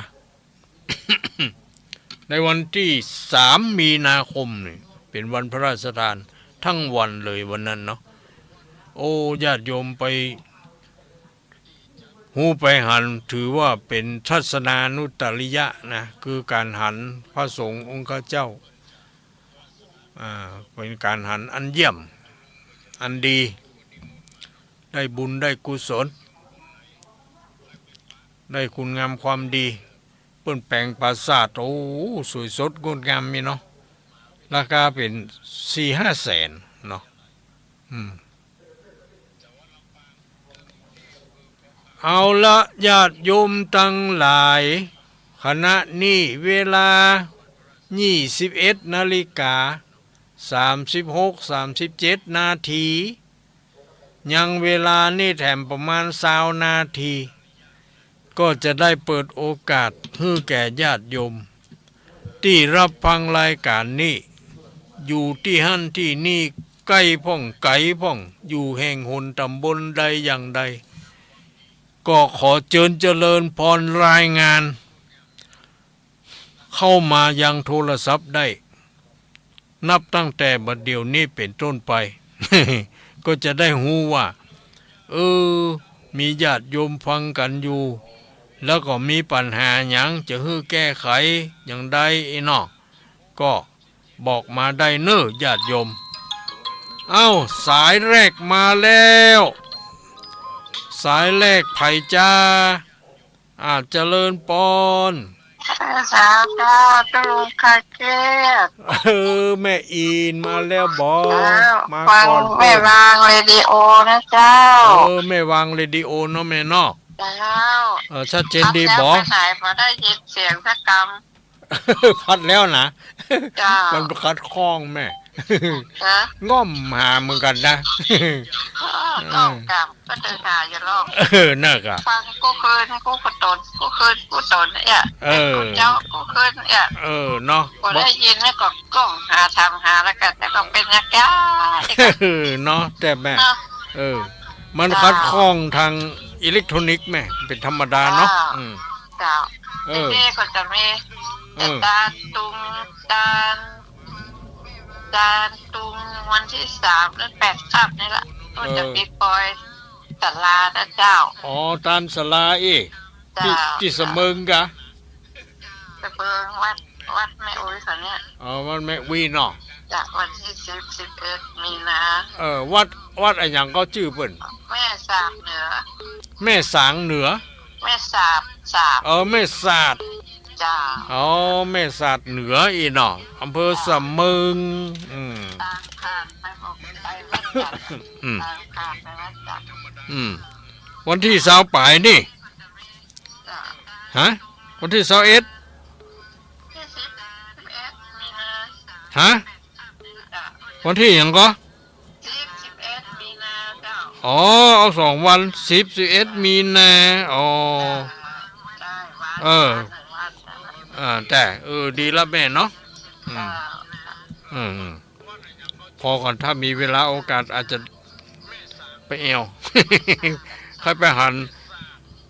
ในวันตี้สามมีนาคมนี่ เป๋นวันพระราชทานทั้งวันเลยวันนั้นเนาะ โอ้ ญาติโยมไปฮู้ไปหัน ถือว่าเป๋นทัศนานุตริยะนะ คือก๋านหันพระสงฆ์องค์ข้าเจ้า อ่า เป๋นก๋านหันอันเยี่ยม อันดี ได้บุญได้กุศล ได้คุณงามความดี เปิ้นแป๋งปราสาท โอ้ สวยสดงดงามนี่เนาะ ราคาเป๋นสี่ห้าแสนเนาะ อืม เอาละ ญาติโยมตังหลาย ขณะนี้เวลายี่สิบเอ็ดนาฬิกา สามสิบหก สามสิบเจ็ดนาที ยังเวลานี้แถมประมาณซาวนาที ก็จะได้เปิดโอกาสหื้อแก่ญาติโยม ตี้ฮับฟังรายก๋านนี้ อยู่ตี้หั้นตี้นี่ ใก้พ่องไก๋พ่อง อยู่แห่งหนต๋ำบลใดอย่างใด ก็ขอเจิญเจริญพรรายงาน เข้ามายังโทรศัพท์ได้ นับตั้งแต่บัดเดี๋ยวนี้เป๋นต้นไป ก็จะได้ฮู้ว่า เออ มีญาติโยมฟังกั๋นอยู่ แล้วก็มีปัญหาหยังจะหื้อแก้ไขอย่างใดอี้เนาะ ก็บอกมาได้เน้อญาติโยม เอ้า สายแรกมาแล้ว สายแรกใผจ๊ะ อ่า เจริญปอน เจ้า เจ้าตุ๊ลุงคาเกต เออ แม่อินมาแล้วบ่ เจ้า มาก่อน ฟังแม่วางเรดิโอนะเจ้า เออ แม่วางเรดิโอเนาะแม่เนาะ เจ้า เออ ชัดเจนดีบ่ พัดแล้วไปไหนบ่ได้ยินเสียงสักกำ พัดแล้วนะ เจ้า มันขัดข้องแม่ ฮะ ง่อมหาเหมือนกั๋นนะ เออ ต้องกำ ก็เดินหาอยู่หรอก เออ นั่นกะ ฟังกู้คืนกู้ต๋น กู้คืนกู้ต๋นเนี่ย เออ กู้เจ๊ากู้คืนเนี่ย เออ เนาะ บ่ได้ยินแล้วก็ก้องหาถามหาแล้วกั๋น แล้วก็เป๋นอย่างเก่า เออ เนาะ แต่แม่ เนาะ เออ มัน เจ้า ขัดข้องตางอิเล็กทรอนิกส์แม่ เป๋นธรรมดาเนาะ เจ้า อืม เจ้า เออ ตี้นี่ก็จะมี เออ ตานตุง ตาน ตานตุงวันตี้สามหรือแปดค่ำนี่ละ ก็จะ เออ มีปอยศาลานะเจ้า อ๋อ ตานศาลาอี้ เจ้า ตี้ ตี้สะเมิงกะ สะเมิงวัด วัดแม่อุ๊ยเขาเนี่ย อ๋อ วัดแม่อุ๊ยเนาะ จ้ะ วันตี้สิบ สิบเอ็ดมีนา เออ วัด วัดอะหยังก็จื้อเปิ้น แม่สาดเหนือ แม่สางเหนือ แม่สาด สาด เออ แม่สาด จ้า อ๋อ แม่สาดเหนืออี้เนาะ อำเภอ จ้า สะเมิง อืม ตางผ่านไปบอกไปวัดจันทร์ อืม ตางผ่านไปวัดจันทร์ อืม วันตี้ซาวป๋ายนี่ จ้า ฮะ วันตี้ซาวเอ็ด ตี้สิบ สิบเอ็ดมีนา ฮะ จ้า วันตี้หยังก็ ตี้สิบเอ็ดมีนาเจ้า อ๋อ เอาสองวัน สิบ สิบเอ็ด มีนา อ๋อ ได้วัน เออ ได้วัน อ่า แต่ เออ ดีละแม่เนาะ อืม อ่า อืม อืม ผ่อก่อน ถ้ามีเวลาโอกาสอาจจะไปแอ่ว ค่อยไปหัน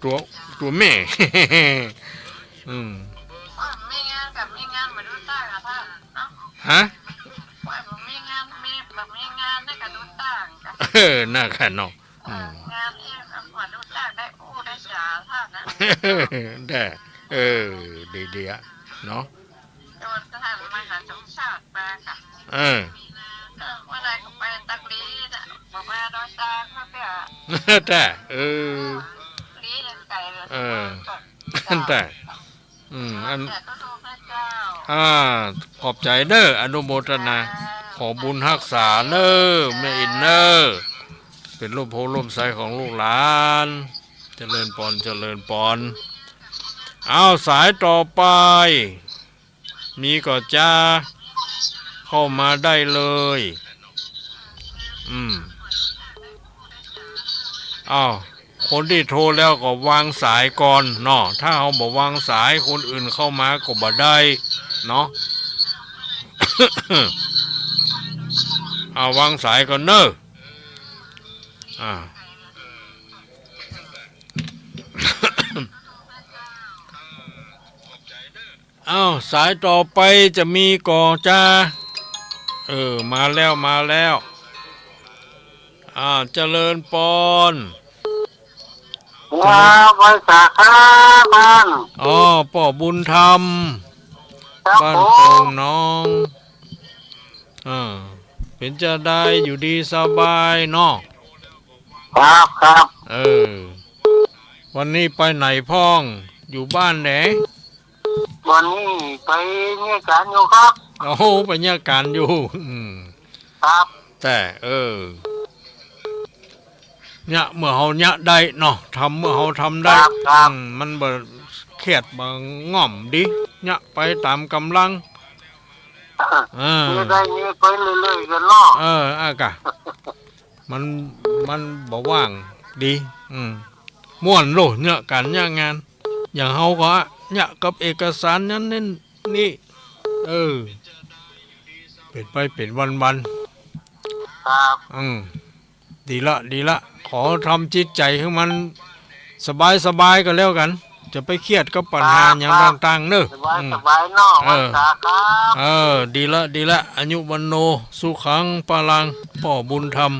ตั๋ว ตั๋วแม่ อืม มีงานกับมีงานมาดูตั้งอะท่านเนาะ ฮะ ว่าบ่มีงาน มี บ่มีงานนี่ก็ดูตั้งอะ เออ นั่นแหละเนาะ อืม งานเองก็มาดูตั้งได้อู้ได้จ๋าท่านนะ ได้ เออ ดีๆ อะ เนาะ โดนท่านมหาสมชาติมาค่ะ เออ เออ เมื่อไหร่ก็ไปตักลีน่ะ บอกว่าดอยซางเขาเนี่ย แต่ เออ ลียังไกลเลย เออ แต่ อืม อัน แต่ก็ดูพระเจ้า อ่า ขอบใจ๋เน้อ อนุโมทนา ขอบุญฮักษาเน้อ แม่อินเน้อ เป๋นร่มโพธิ์ร่มไทรของลูกหลาน เจริญปอน เจริญปอน อ้าว สายต่อไป มีก่อจ้า เข้ามาได้เลย อืม อ้าว คนตี้โทรแล้วก็วางสายก่อนเนาะ ถ้าเฮาบ่วางสาย คนอื่นเข้ามาก็บ่ได้เนาะ เอาวางสายก่อนเน้อ อ่า อ้าว สายต่อไปจะมีก่อจ้า เออ มาแล้ว มาแล้ว อ่า เจริญปอน ครับ ไหว้สาครับท่าน อ๋อ ป้อบุญธรรม ครับ บ้าน ผม โป่งหนอง อ่า เป๋นจาใด อยู่ดีสบายเนาะ ครับ ครับ เออ วันนี้ไปไหนพ่อง อยู่บ้านแหน วันนี้ไปเยียะก๋านอยู่ครับ โอ้โห ไปเยียะก๋านอยู่ อืม ครับ แต่ เออ เยียะเมื่อเฮาเยียะได้เนาะ ทำเมื่อเฮาทำได้ ครับ ครับ อืม มันบ่เครียดบ่ง่อมดี เยียะไปต๋ามก๋ำลัง เออ เยียะได้เยียะไปเรื่อยๆ กั๋นเนาะ เออ อ่ะกะ มัน มันบ่ว่างดี อืม ม่วนโลด เยียะก๋านเยียะงาน อย่างเฮาก็เยียะกับเอกสารนั้นนี่ นี่ เออ เป๋นไปเป๋นวันๆ ครับ อืม ดีละ ดีละ ขอทำจิตใจ๋หื้อมันสบายๆ ก็แล้วกั๋น จะไปเครียดกับปัญหา ครับ หยัง ครับ ต่างๆ เน้อ สบาย อืม สบายเนาะ เออ วันตาครับ เออ ดีละ ดีละ อายุวัณโณ สุขัง พลัง ป้อบุญธรรม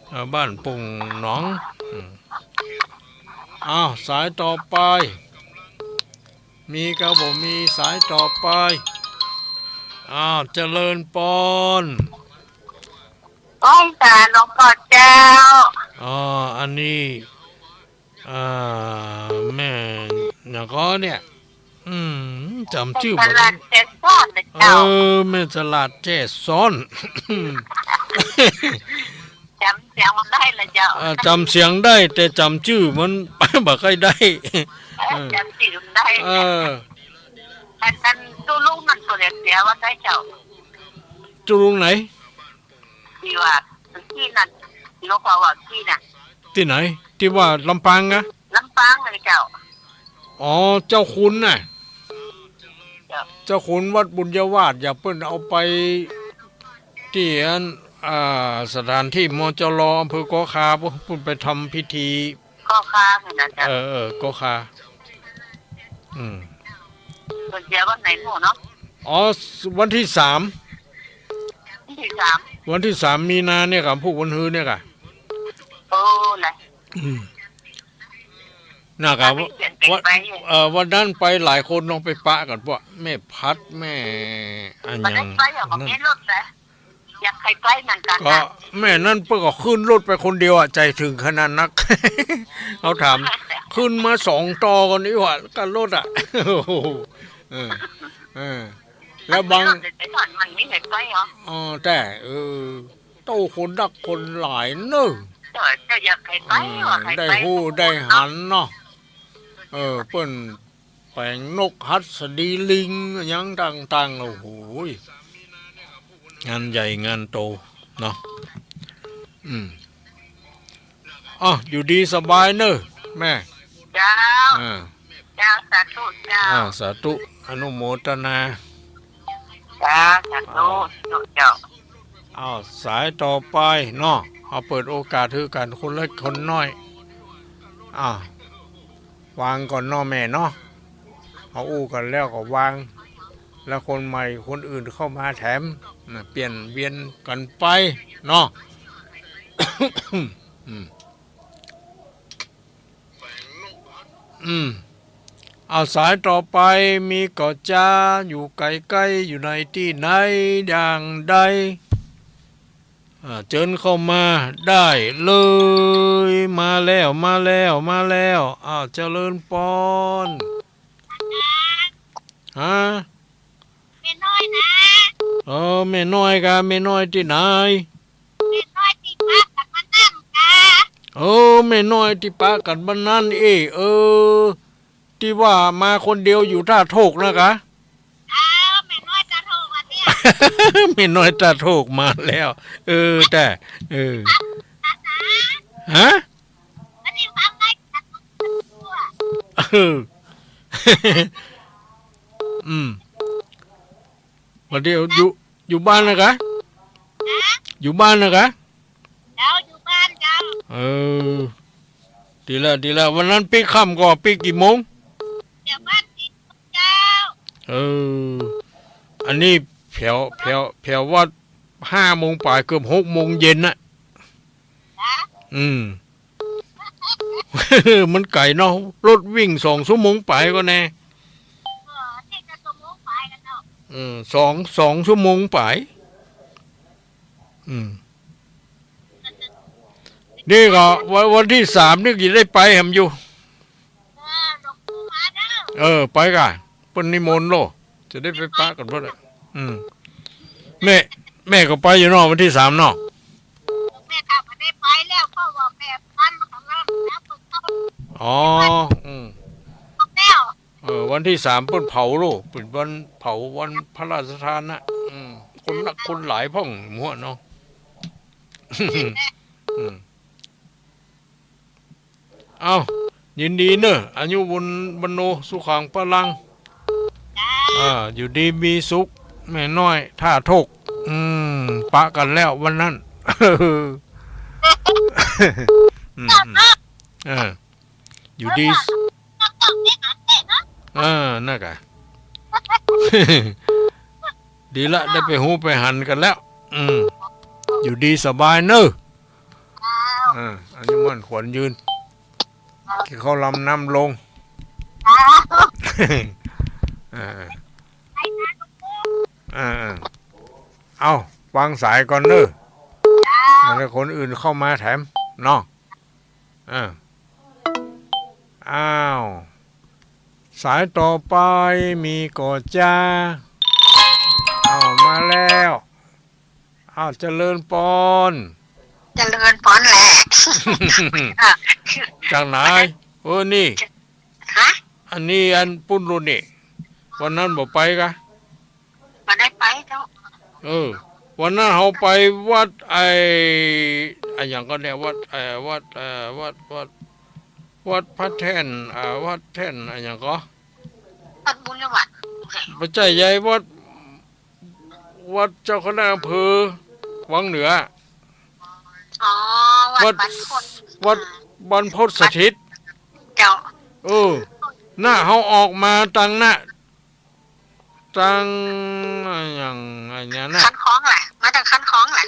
เอ่อ บ้านโป่งหนอง อืม อ้าว สายต่อไป มีก็บ่มี สายต่อไป อ้าว เจริญปอน ไหว้สาหลวงพ่อเจ้า อ๋อ อันนี้ อ่า แม่หยังก่อเนี่ย อืม จ๋ำจื้อบ่ได้ แม่สลัดแจ่ซ้อนนะเจ้า เออ แม่สลัดแจ่ซ้อน จ๋ำเสียงมันได้ละเจ้า อ่า จ๋ำเสียงได้ แต่จ๋ำจื้อมันบ่ค่อยได้ เออ เออ จ๋ำจื้อมันได้ เออ อัน อันตุ๊ลุงนั่นก็เสียวันใดเจ้า ตุ๊ลุงไหน ตี้ว่าตี้นั่น ตี้หลวงพ่อว่าตี้น่ะ ตี้ไหน ตี้ว่าลำปางอะ ลำปางเลยเจ้า อ๋อ เจ้าคุณน่ะ เจ้า เจ้าคุณวัดบุญญาวาส อย่าเปิ้นเอาไปตี้อัน อ่า สถานที่ มจร อำเภอก๊อคา ปุ้น ปุ้นไปทำพิธี ก๊อคาเหมือนกั๋นเจ้า เออ เออ ก๊อคา อืม เปิ้นเสียวันไหนหมู่เนาะ อ๋อ วันตี้สาม วันตี้สาม วันตี้สามมีนาเนี่ยก่ะ พูกวันฮือเนี่ยก่ะ โอ้ ละ อืม น่ะก่ะ วันตี้เจ็ด วัน ไป เอ่อ วันนั้นไปหลายคน ลองไปปะกั๋น พวกแม่พัด แม่อะหยัง บ่ได้ไปอะ บ่มีรถนะ อยากไปไปเหมือนกั๋น ก็ น่ะ แม่นั้นเปิ้นก็ขึ้นรถไปคนเดียวอะ ใจ๋เถิงขนาดนัก เอาถาม ขึ้นมาสองต่อกั๋นนี่หว่า กับรถอะ โอ้โห เออ เออ แล้วบาง มันมีรถไปก่อน มันมีเหตุไปเหรอ อ๋อ แต่ เออ โต้คนนักคนหลายเนอะ เจ้า เจ้าอยากไปไป อืม ว่าไปไป ได้ฮู้ได้หันเนาะ เออ เปิ้น แป๋งนกหัสดีลิง อะหยังต่างๆ โอ้โห งานใหญ่งานโตเนาะ อืม อ้าว อยู่ดีสบายเนอะแม่ เจ้า อ่า เจ้า สาธุเจ้า อ่า สาธุ อนุโมทนา เจ้า สาธุ อ่า สาธุเจ้า อ้าว สายต่อไปเนาะ เอาเปิดโอกาสหื้อกั๋นคนเล็กคนน้อย อ้าว วางก่อนเนาะแม่เนาะ เอาอู้กั๋นแล้วก็วาง แล้วคนใหม่คนอื่นเข้ามาแถม น่ะ เปลี่ยนเวียนกั๋นไปเนาะ อืม อืม เอาสายต่อไปมีก่อจ้า อยู่ไกลๆ อยู่ในตี้ไหนอย่างใด อ่า เจิญเข้ามาได้เลย มาแล้ว มาแล้ว มาแล้ว อ้าว เจริญปอน ฮะ แม่น้อยนะ เออ แม่น้อยกา แม่น้อยตี้ไหน แม่น้อยตี้ปะกั๋นวันนั้นกา เออ แม่น้อยตี้ปะกั๋นวันนั้น เอ้ย เออ ตี้ว่ามาคนเดียวอยู่ต้าโทกนะกา อ้าว แม่น้อยต้าโทกอันเนี้ย แม่น้อยต้าโทกมาแล้ว เออ แต่ เออ ฮะ เออ อืม วันเดียวอยู่ อยู่บ้านนะกา ฮะ อยู่บ้านนะกา เจ้า อยู่บ้านเจ้า เออ ดีละ ดีละ วันนั้นปิ๊กค่ำก่อปิ๊กกี่โมง เดี๋ยวบ้านสิบโมงเจ้า เออ อันนี้แผว แผว แผวว่าห้าโมงป๋าย เกือบหกโมงเย็นน่ะ ฮะ อืม มันไก๋เนาะ รถวิ่งสองชั่วโมงป๋ายก่อแน่ เออ นี่ก็ชั่วโมงป๋ายแล้วเนาะ เออ สอง สองชั่วโมงป๋าย อืม นี่ก็วัน วันตี้สามนี่จะได้ไปแหมอยู่ เออ หลวงปู่มาเด้อ เออ ไปก่ะ เปิ้นนิมนต์โล จะได้ไปปะกั๋นเปิ้นอะ อืม แม่ แม่ก็ไปอยู่เนาะ วันตี้สามเนาะ แม่ก็บ่ได้ไปแล้ว เพราะว่าแม่พันของเราแล้ว เปิ้นเข้า อ๋อ อืม แล้ว เออ วันตี้สามเปิ้นเผาโล เปิ้นวันเผา วันพระราชทานน่ะ อืม คนนักคนหลายพ่องหัวเนาะ อืม เอ้า ยินดีเนอะ อายุวัณโณ สุขัง พลัง อ่า อยู่ดีมีสุข แม่น้อยต้าโทก อืม ปะกั๋นแล้ววันนั้น อืม อืม เออ อยู่ดี เออ นั่นกะ ดีละ ได้ไปฮู้ไปหันกั๋นแล้ว อืม อยู่ดีสบายเนอะ เออ อายุมั่นขวัญยืน กิ๋นข้าวลำน้ำลง เออ เออ เอ้า วางสายก่อนเนอะ เดี๋ยวคนอื่นเข้ามาแถม เนาะ อ่า อ้าว สายต่อไปมีก่อจ้า อ้าว มาแล้ว อ้าว เจริญปอน เจริญปอนแหละ จากไหน เออ นี่ ฮะ อันนี้อันปุ้นรุ่นนี่ วันนั้นบ่ไปกะ บ่ได้ไปเจ้า เออ วันนั้นเฮาไปวัดไอ้ อะหยังก่อเนี่ย วัด เอ่อ วัด เอ่อ วัด วัด วัดพระแท่น อ่า วัดแท่นอะหยังก่อ วัดบุญวัด บ่ใจ้ยาย วัด วัดเจ้าคณะอำเภอวังเหนือ อ๋อ วัด วัด บรรพต วัด อืม บรรพตสถิต เจ้า เออ น่ะ เฮาออกมาตังน่ะ ตังอะหยังอะหยังน่ะ คันคองแหละ มาตังคันคองแหละ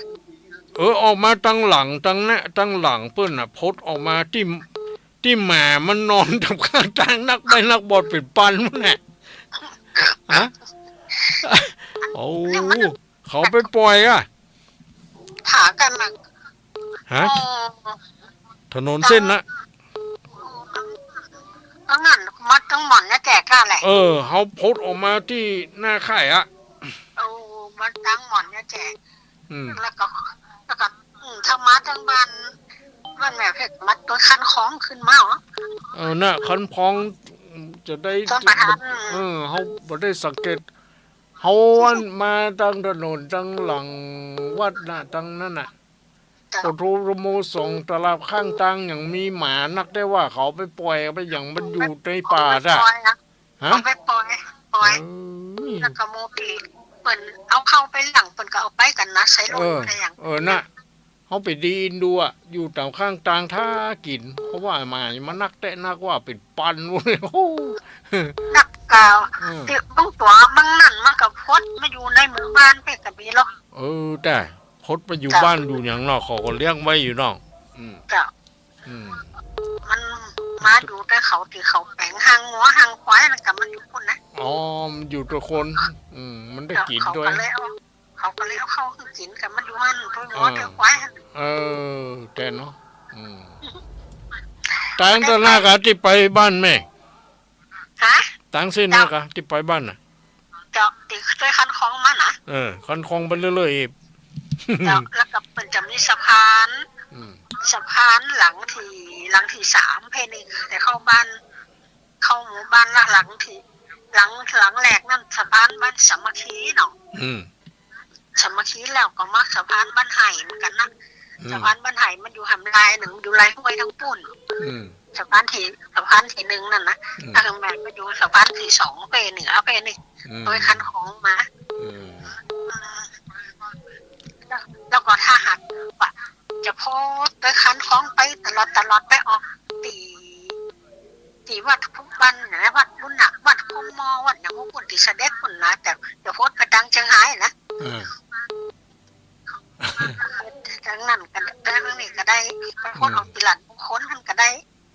เออ ออกมาตังหลัง ตังน่ะ ตังหลังเปิ้นน่ะ พดออกมาตี้ ตี้หมามันนอนตังข้างตางนักใบ้นักบอดเป๋นปันมันน่ะ ฮะ โอ้ เขาไปป่อยอะ ผากั๋นน่ะ ฮะ เออ ถนนเส้นน่ะ ตังนั้นมัดตังหม่อนเนี่ยแจกก้าแหละ เออ เฮาพดออกมาตี้หน้าค่ายอะ โอ้ มัดตังหม่อนเนี่ยแจก อืม แล้วก็ แล้วก็ อืม ถ้ามาตังบ้าน บ้านแม่เพชร มัดตวยคันคองขึ้นมาเหรอ เออ น่ะ คันคองจะได้ ชลประทาน อืม เออ เฮาบ่ได้สังเกต เฮาอันมาตังถนนตังหลังวัดน่ะ ตังนั้นน่ะ เจ้า ปะโถ โมส่องตลาดข้างตางยังมีหมานัก แต่ว่าเขาไปป่อยไปอย่างมันอยู่ในป่าจ้ะ เอาไปป่อยอะ ฮะ เอาไปป่อย ป่อย เอ้ย แล้วก็โมปีเปิ้นเอาเข้าไปหลัง เปิ้นก็เอาไปกั๋นนะ ใส่รถ เออ อะไรอย่าง เออ น่ะ เฮาไปดีนดูอะ อยู่ต๋ามข้างตางถ้ากิ๋น เพราะว่าหมามันนักแต๊นักว่าเป๋นปันเว้ย โอ้ นักกล่าว เออ ตี้บางตั๋วบางนั่นมันก็พดมาอยู่ในหมู่บ้านเป้นก็มีหรอก เออ แต่พดมาอยู่ เจ้า บ้านอยู่หยังเนาะ เขาก็เลี้ยงไว้อยู่เนาะ อืม เจ้า อืม มันมาอยู่แต่เขาตี้เขาแป๋งห่างงัวห่างควายนั่นก็มันอยู่พุ้นนะ อ๋อ มันอยู่แต่คน อืม มันได้กิ๋น เจ้า เขา ด้วย ก็เลยเอา เขาก็เลยเอาเข้าหื้อกิ๋นก็มันอยู่หั้น ตัวงัว อ่า ตัวควายหั้น เออ แต่เนาะ อืม ตางเส้นนั้นกะตี้ไปบ้านแม่ ฮะ ตางเส้นนั้นกะ เจ้า ตี้ไปบ้านน่ะ เจ้า ตี้ตวยคันคลองมานะ เออ คันคลองไปเรื่อยๆ เจ้า แล้วก็มันจะมีสะพาน อืม สะพานหลังตี้ หลังตี้สามเป้นนี่ แต่เข้าบ้าน เข้าหมู่บ้านละหลังตี้ หลัง หลังแรกนั่นสะพานบ้านสามัคคีเนาะ อืม สามัคคีแล้วก็มาสะพานบ้านไห่เหมือนกั๋นนะ อืม สะพานบ้านไห่มันอยู่แหมลายนึ่ง อยู่ลายห้วยตังปุ้น อืม สะพานตี้ สะพานตี้นึ่งนั่นนะ อืม ถ้าแม่นก็อยู่สะพานตี้สองเป้นนี่ เอาเป้นนี่ อืม ตวยคันคลองมา อืม แล้ว แล้วก็ถ้าหากว่าจะพดตวยคันคลองไปตลอด ตลอดไปออกตี้ ตี้วัดพุบันนะ วัดบุญหนัก วัดโคมมอ วัดหยังพวกปุ้นตี้เสด็จปุ้นนะ แต่จะพดไปตางเจียงฮายนะ เออ ตางนั้นก็ได้ ตางนี้ก็ได้ ไปพด อืม ออกตี้ลาดมงคลหั้นก็ได้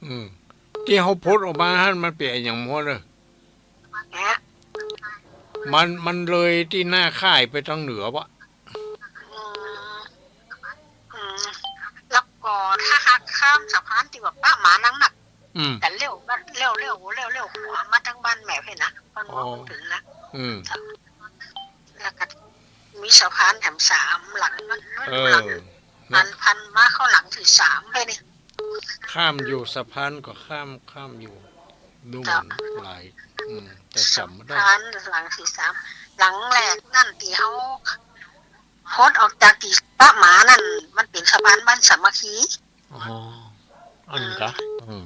อืม ตี้เฮาพดออกมาหั้นมันเป๋นอะหยังหมดเน่อ เนี่ย มัน มันเลยตี้หน้าค่ายไปตางเหนือปะ อืม อืม แล้วก็ถ้าหากข้ามสะพานตี้ว่าปะหมานักๆ อืม แต่เลี้ยว เลี้ยว เลี้ยว เลี้ยว เลี้ยวขวามาตางบ้านแม่เป้นนะ มัน อ๋อ บ่ถึงนะ อืม แล้วก็มีสะพานแหมสามหลัง มัน มัน เออ หลัง นะ อันพันมาเข้าหลังตี้สามเป้นนี่ ข้ามอยู่สะพานก็ข้าม ข้ามอยู่ นู่น เจ้า หลาย อืม แต่จ๋ำบ่ได้ สะพานหลังตี้สาม หลังแรกนั่นตี้เฮาพดออกจากตี้ปะหมานั่น มันเป๋นสะพานบ้านสามัคคี อ๋อ อันกะ อืม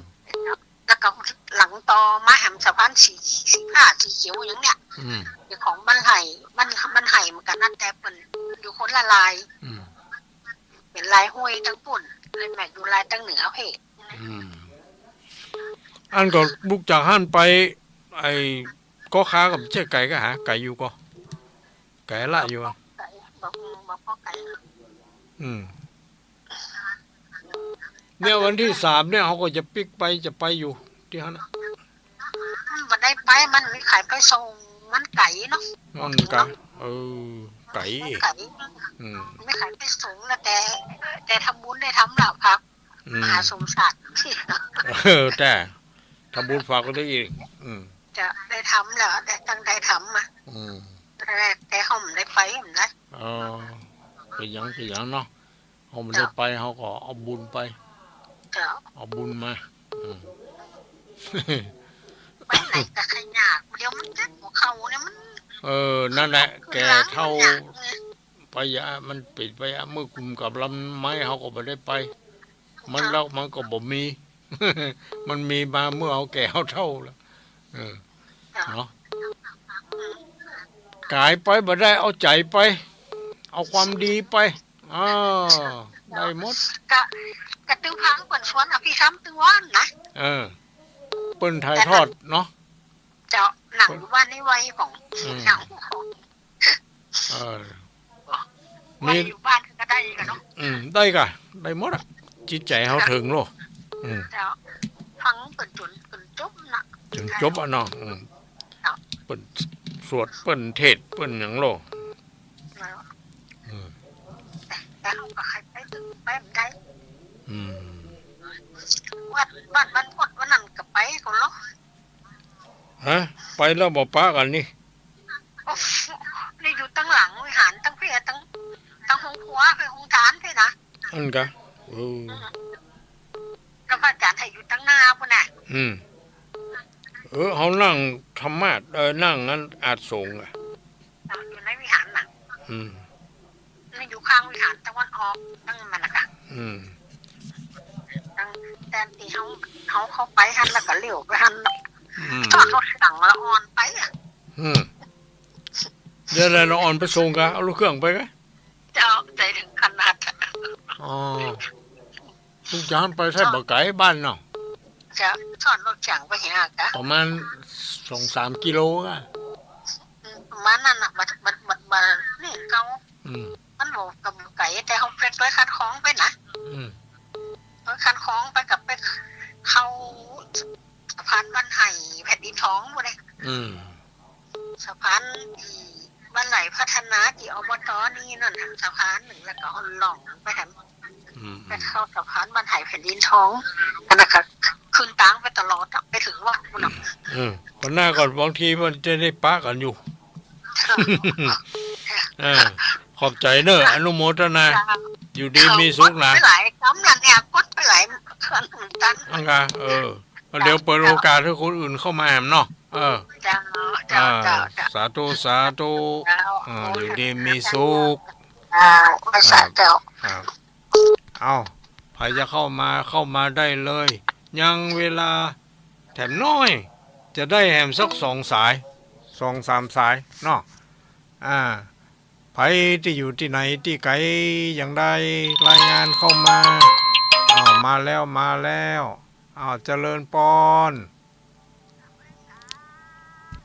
แล้วก็หลังต่อมาแหมสะพานสี สีฟ้า สีเขียวอย่างเนี้ย อืม ตี้ของบ้านไห่ บ้าน บ้านไห่เหมือนกั๋นนะ แต่เปิ้นอยู่คนละลาย อืม เป๋นลายห้วยตังปุ้น ลายแม่อยู่ลายตังเหนือเพ่ อืม อันก็ลุกจากหั้นไป ไอ้ ก็ค้ากับเจ๊ไก๋ก็หาไก๋อยู่ก็ ไก๋ละอยู่อะ ไก๋ บ่ บ่ บ่ไก๋ อืม เนี่ยวันตี้สามเนี่ย เฮาก็จะปิ๊กไป จะไปอยู่ตี้หั้นน่ะ มันบ่ได้ไป มันมีใผไปส่ง มันไก๋เนาะ มันกะ เออ ไก๋ มันไก๋ อืม มีใผไปส่งแล้ว แต่ แต่ทำบุญได้ทำแล้ว พระ อืม มหาสมศักดิ์ เออ แต่ทำบุญฝากไว้ได้อีก อืม จะได้ทำแล้ว ได้ตั้งใจทำอะ อืม แต่ แต่เฮาบ่ได้ไป บ่ได้ อ๋อ เป๋นหยัง เป๋นหยังเนาะ เฮาบ่ได้ไป เฮาก็เอาบุญไป เจ้า เอาบุญมา อืม ไปไหนก็ขยาก เดี๋ยวมันเจ็บหัวเข่าเนี่ยมัน เออ นั่นแหละ แก่เฒ่า ไปยะ มันเป๋นไปยะ เมื่อกุมกับลำไม้ เฮาก็บ่ได้ไป มันแล้วมันก็บ่มี มันมีมาเมื่อเฮาแก่เฮาเฒ่าแล้ว เออ เนาะ ก๋ายไปบ่ได้ เอาใจ๋ไป เอาความดีไป อ้อ ได้หมด กะ กะตึงพังเปิ้นสวดอภิธรรมตึงวันนะ เออ เปิ้นถ่ายทอดเนาะ เจ้า หนังอยู่บ้านนี่ไว้ของ อืม หนังของ เออ ไว้ มี อยู่บ้านก็ได้กะเนาะ อืม ได้กะ ได้หมดอะ จิตใจ๋เฮาเถิงโลก อืม เจ้า ฟังเปิ้นจ๋น เปิ้นจบนะ จ๋นจบอะเนาะ อืม เจ้า เปิ้นสวด เปิ้นเทศน์ เปิ้นหยังโลก เจ้า อืม แต่เฮาก็ใค่ไปตึงไปบ่ได้ อืม วัด วัดบ้านพดวันนั้นก็ไปก่อเนาะ ฮะ ไปแล้วบ่ปะกั๋นนี่ โอ้ นี่อยู่ตังหลังวิหาร ตังเพีย ตัง ตังห้องครัว ไปห้องทานเพียนะ อันกะ เออ อืม แล้วพระอาจ๋ารย์ให้อยู่ตังหน้าพุ้นน่ะ อืม เออ เฮานั่งธรรมาสน์ เออ นั่งอันอาสน์สงฆ์อะ อยู่ในวิหารน่ะ อืม นี่อยู่ข้างวิหารตะวันออก ตังมันน่ะกะ อืม ตั้งแต่ตี้เฮา เฮาเข้าไปหั้นแล้วก็เลี้ยวไปหั้น อืม ตอนรถเก๋งละอ่อนไปอะ อืม เดี๋ยวละอ่อนไปส่งกะ เอารถเครื่องไปกะ เจ้า ใจถึงขนาด อ๋อ ลูกจ๋าไปใช่บ่ไก๋บ้านเนาะ เจ้า ซ้อนรถเก๋งไปเหียกะ ประมาณสองสามกิโลอะ อืม ประมาณนั้นน่ะ บัด บัด บัด บัดนี่เก่า อืม มันบ่ ก็บ่ไก๋ แต่เฮาไป ไปคันคลองไปนะ อืม ไปคันคลองไปก็ไปเข้าสะพานบ้านไห่แผ่นดินทองพู้นเด้ อืม สะพานตี้บ้านไห่พัฒนาตี้ อบต นี่นั่นน่ะ สะพานนึ่ง แล้วก็ล่องไปแหม อืม ไปเข้าสะพานบ้านไห่แผ่นดินทอง อันนั้นก็ขึ้นตางไปตลอดอะ ไปถึงวัดพู้นน่ะ อืม วันหน้าก่อน บางทีมันจะได้ปะกั๋นอยู่ เออ ขอบใจ๋เน่อ อนุโมทนา เจ้า อยู่ดีมีสุขนะ กดไปหลายกำแล้วเนี่ย กดไปหลายครั้งเหมือนกั๋น นั่นกะ เออ เดี๋ยวเปิดโอกาสหื้อคนอื่นเข้ามาแหมเนาะ เออ เจ้า เจ้า อ่า เจ้า เจ้า สาธุ สาธุ เจ้า อ่า อยู่ดีมีสุข อ่า สาธุ ครับ เจ้า ครับ เอา ใผจะเข้ามา เข้ามาได้เลย ยังเวลาแถมน้อย จะได้แหมสักสองสาย สองสามสายเนาะ อ่า ใผตี้อยู่ตี้ไหนตี้ไก๋ ยังได้รายงานเข้ามา อ้าว มาแล้ว มาแล้ว อ้าว เจริญปอน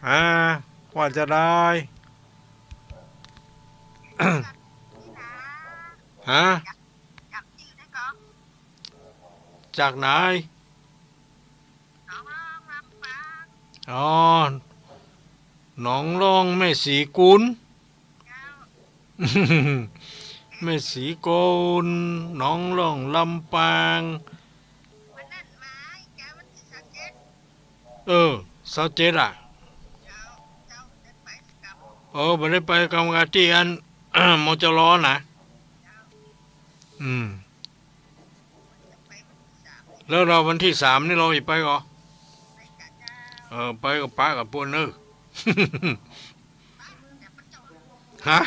อ่า ว่าจะได้ ฮะ จากไหน อ๋อ หนองล่องแม่ศรีกุล แม่ศรีกุล หนองล่องลำปาง เออ ซาวเจ็ดอะ เออ บ่ได้ไปกำกะตี้อัน มจร นะ อืม แล้วเฮาวันตี้สามนี่เฮาจะไปก่อ เออ ไปก็ปะกับเปิ้นเน่อ ฮะ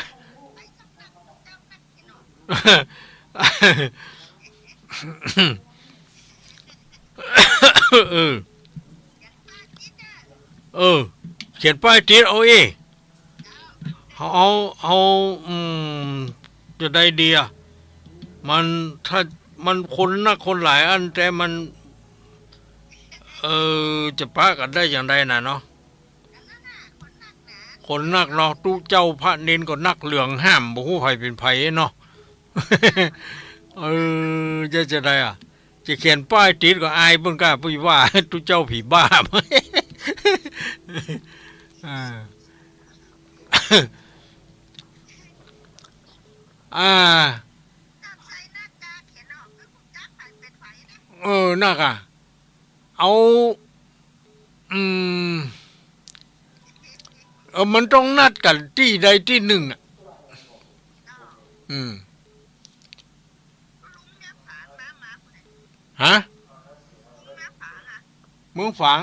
เออ เออ เขียนป้ายติดเอาเอง เฮา เฮา เฮา อืม จะใดดีอะ มัน ถ้า มันคนนักคนหลายอัน แต่มัน เออ จะปะกั๋นได้อย่างใดน่ะเนาะ คนนักเนาะ ตุ๊เจ้าพระเณรก็นักเหลืองห้าม บ่ฮู้ใผเป๋นใผเนาะ เออ จะ จะใดอะ จะเขียนป้ายติดก็อายเปิ้นก้า ปุ้ยว่า ตุ๊เจ้าผีบ้า อ่า อ่า เออ นักอะ เอา อืม เออ มันต้องนัดกั๋นตี้ใดตี้นึ่งอะ อืม ฮะ เมืองฝาง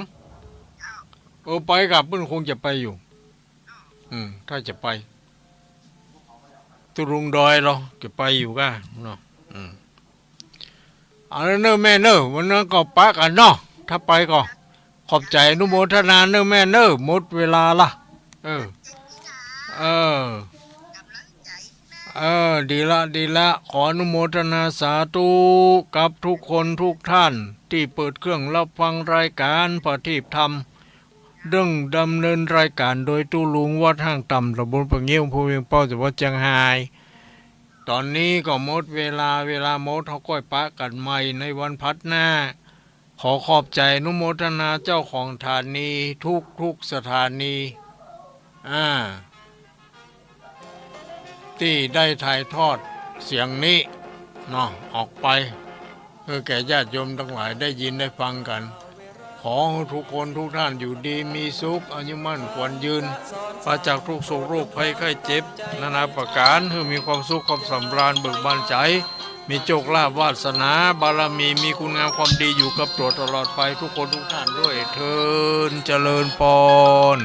เออ ไปกับเปิ้นคงจะไปอยู่ อืม ถ้าจะไป ตุ๊ลุงดอยเฮาจะไปอยู่ก้าเนาะ อืม เอาเน่อแม่เน่อ วันนั้นก็ปะกั๋นเนาะ ถ้าไปก็ ขอบใจ๋อนุโมทนาเน่อแม่เน่อ หมดเวลาละ เออ เออ เออ ดีละ ดีละ ขออนุโมทนาสาธุกับทุกคนทุกท่านตี้เปิดเครื่องรับฟังรายก๋านประทีปธรรม เรื่องดำเนินรายก๋านโดยตุ๊ลุงวัดห้างต่ำ ตำบลป่างิ้ว อำเภอเวียงเป้า จังหวัดเจียงฮาย ต๋อนนี้ก็หมดเวลา เวลาหมด เฮาก้อยปะกั๋นใหม่ในวันผัดหน้า ขอขอบใจ๋อนุโมทนาเจ้าของสถานีทุกๆสถานี อ่า ตี้ได้ถ่ายทอดเสียงนี้เนาะ ออกไป เพื่อแก่ญาติโยมตังหลายได้ยินได้ฟังกั๋น ขอหื้อทุกคนทุกท่านอยู่ดีมีสุข อายุมั่นขวัญยืน ปราศจากทุกข์โศกโรคภัยไข้เจ็บ นานาประก๋าน หื้อมีความสุขความสำราญเบิกบานใจ๋ มีโชคลาภวาสนาบารมี มีคุณงามความดีอยู่กับตั๋วตลอดไป ทุกคนทุกท่านด้วยเทอญ เจริญปอน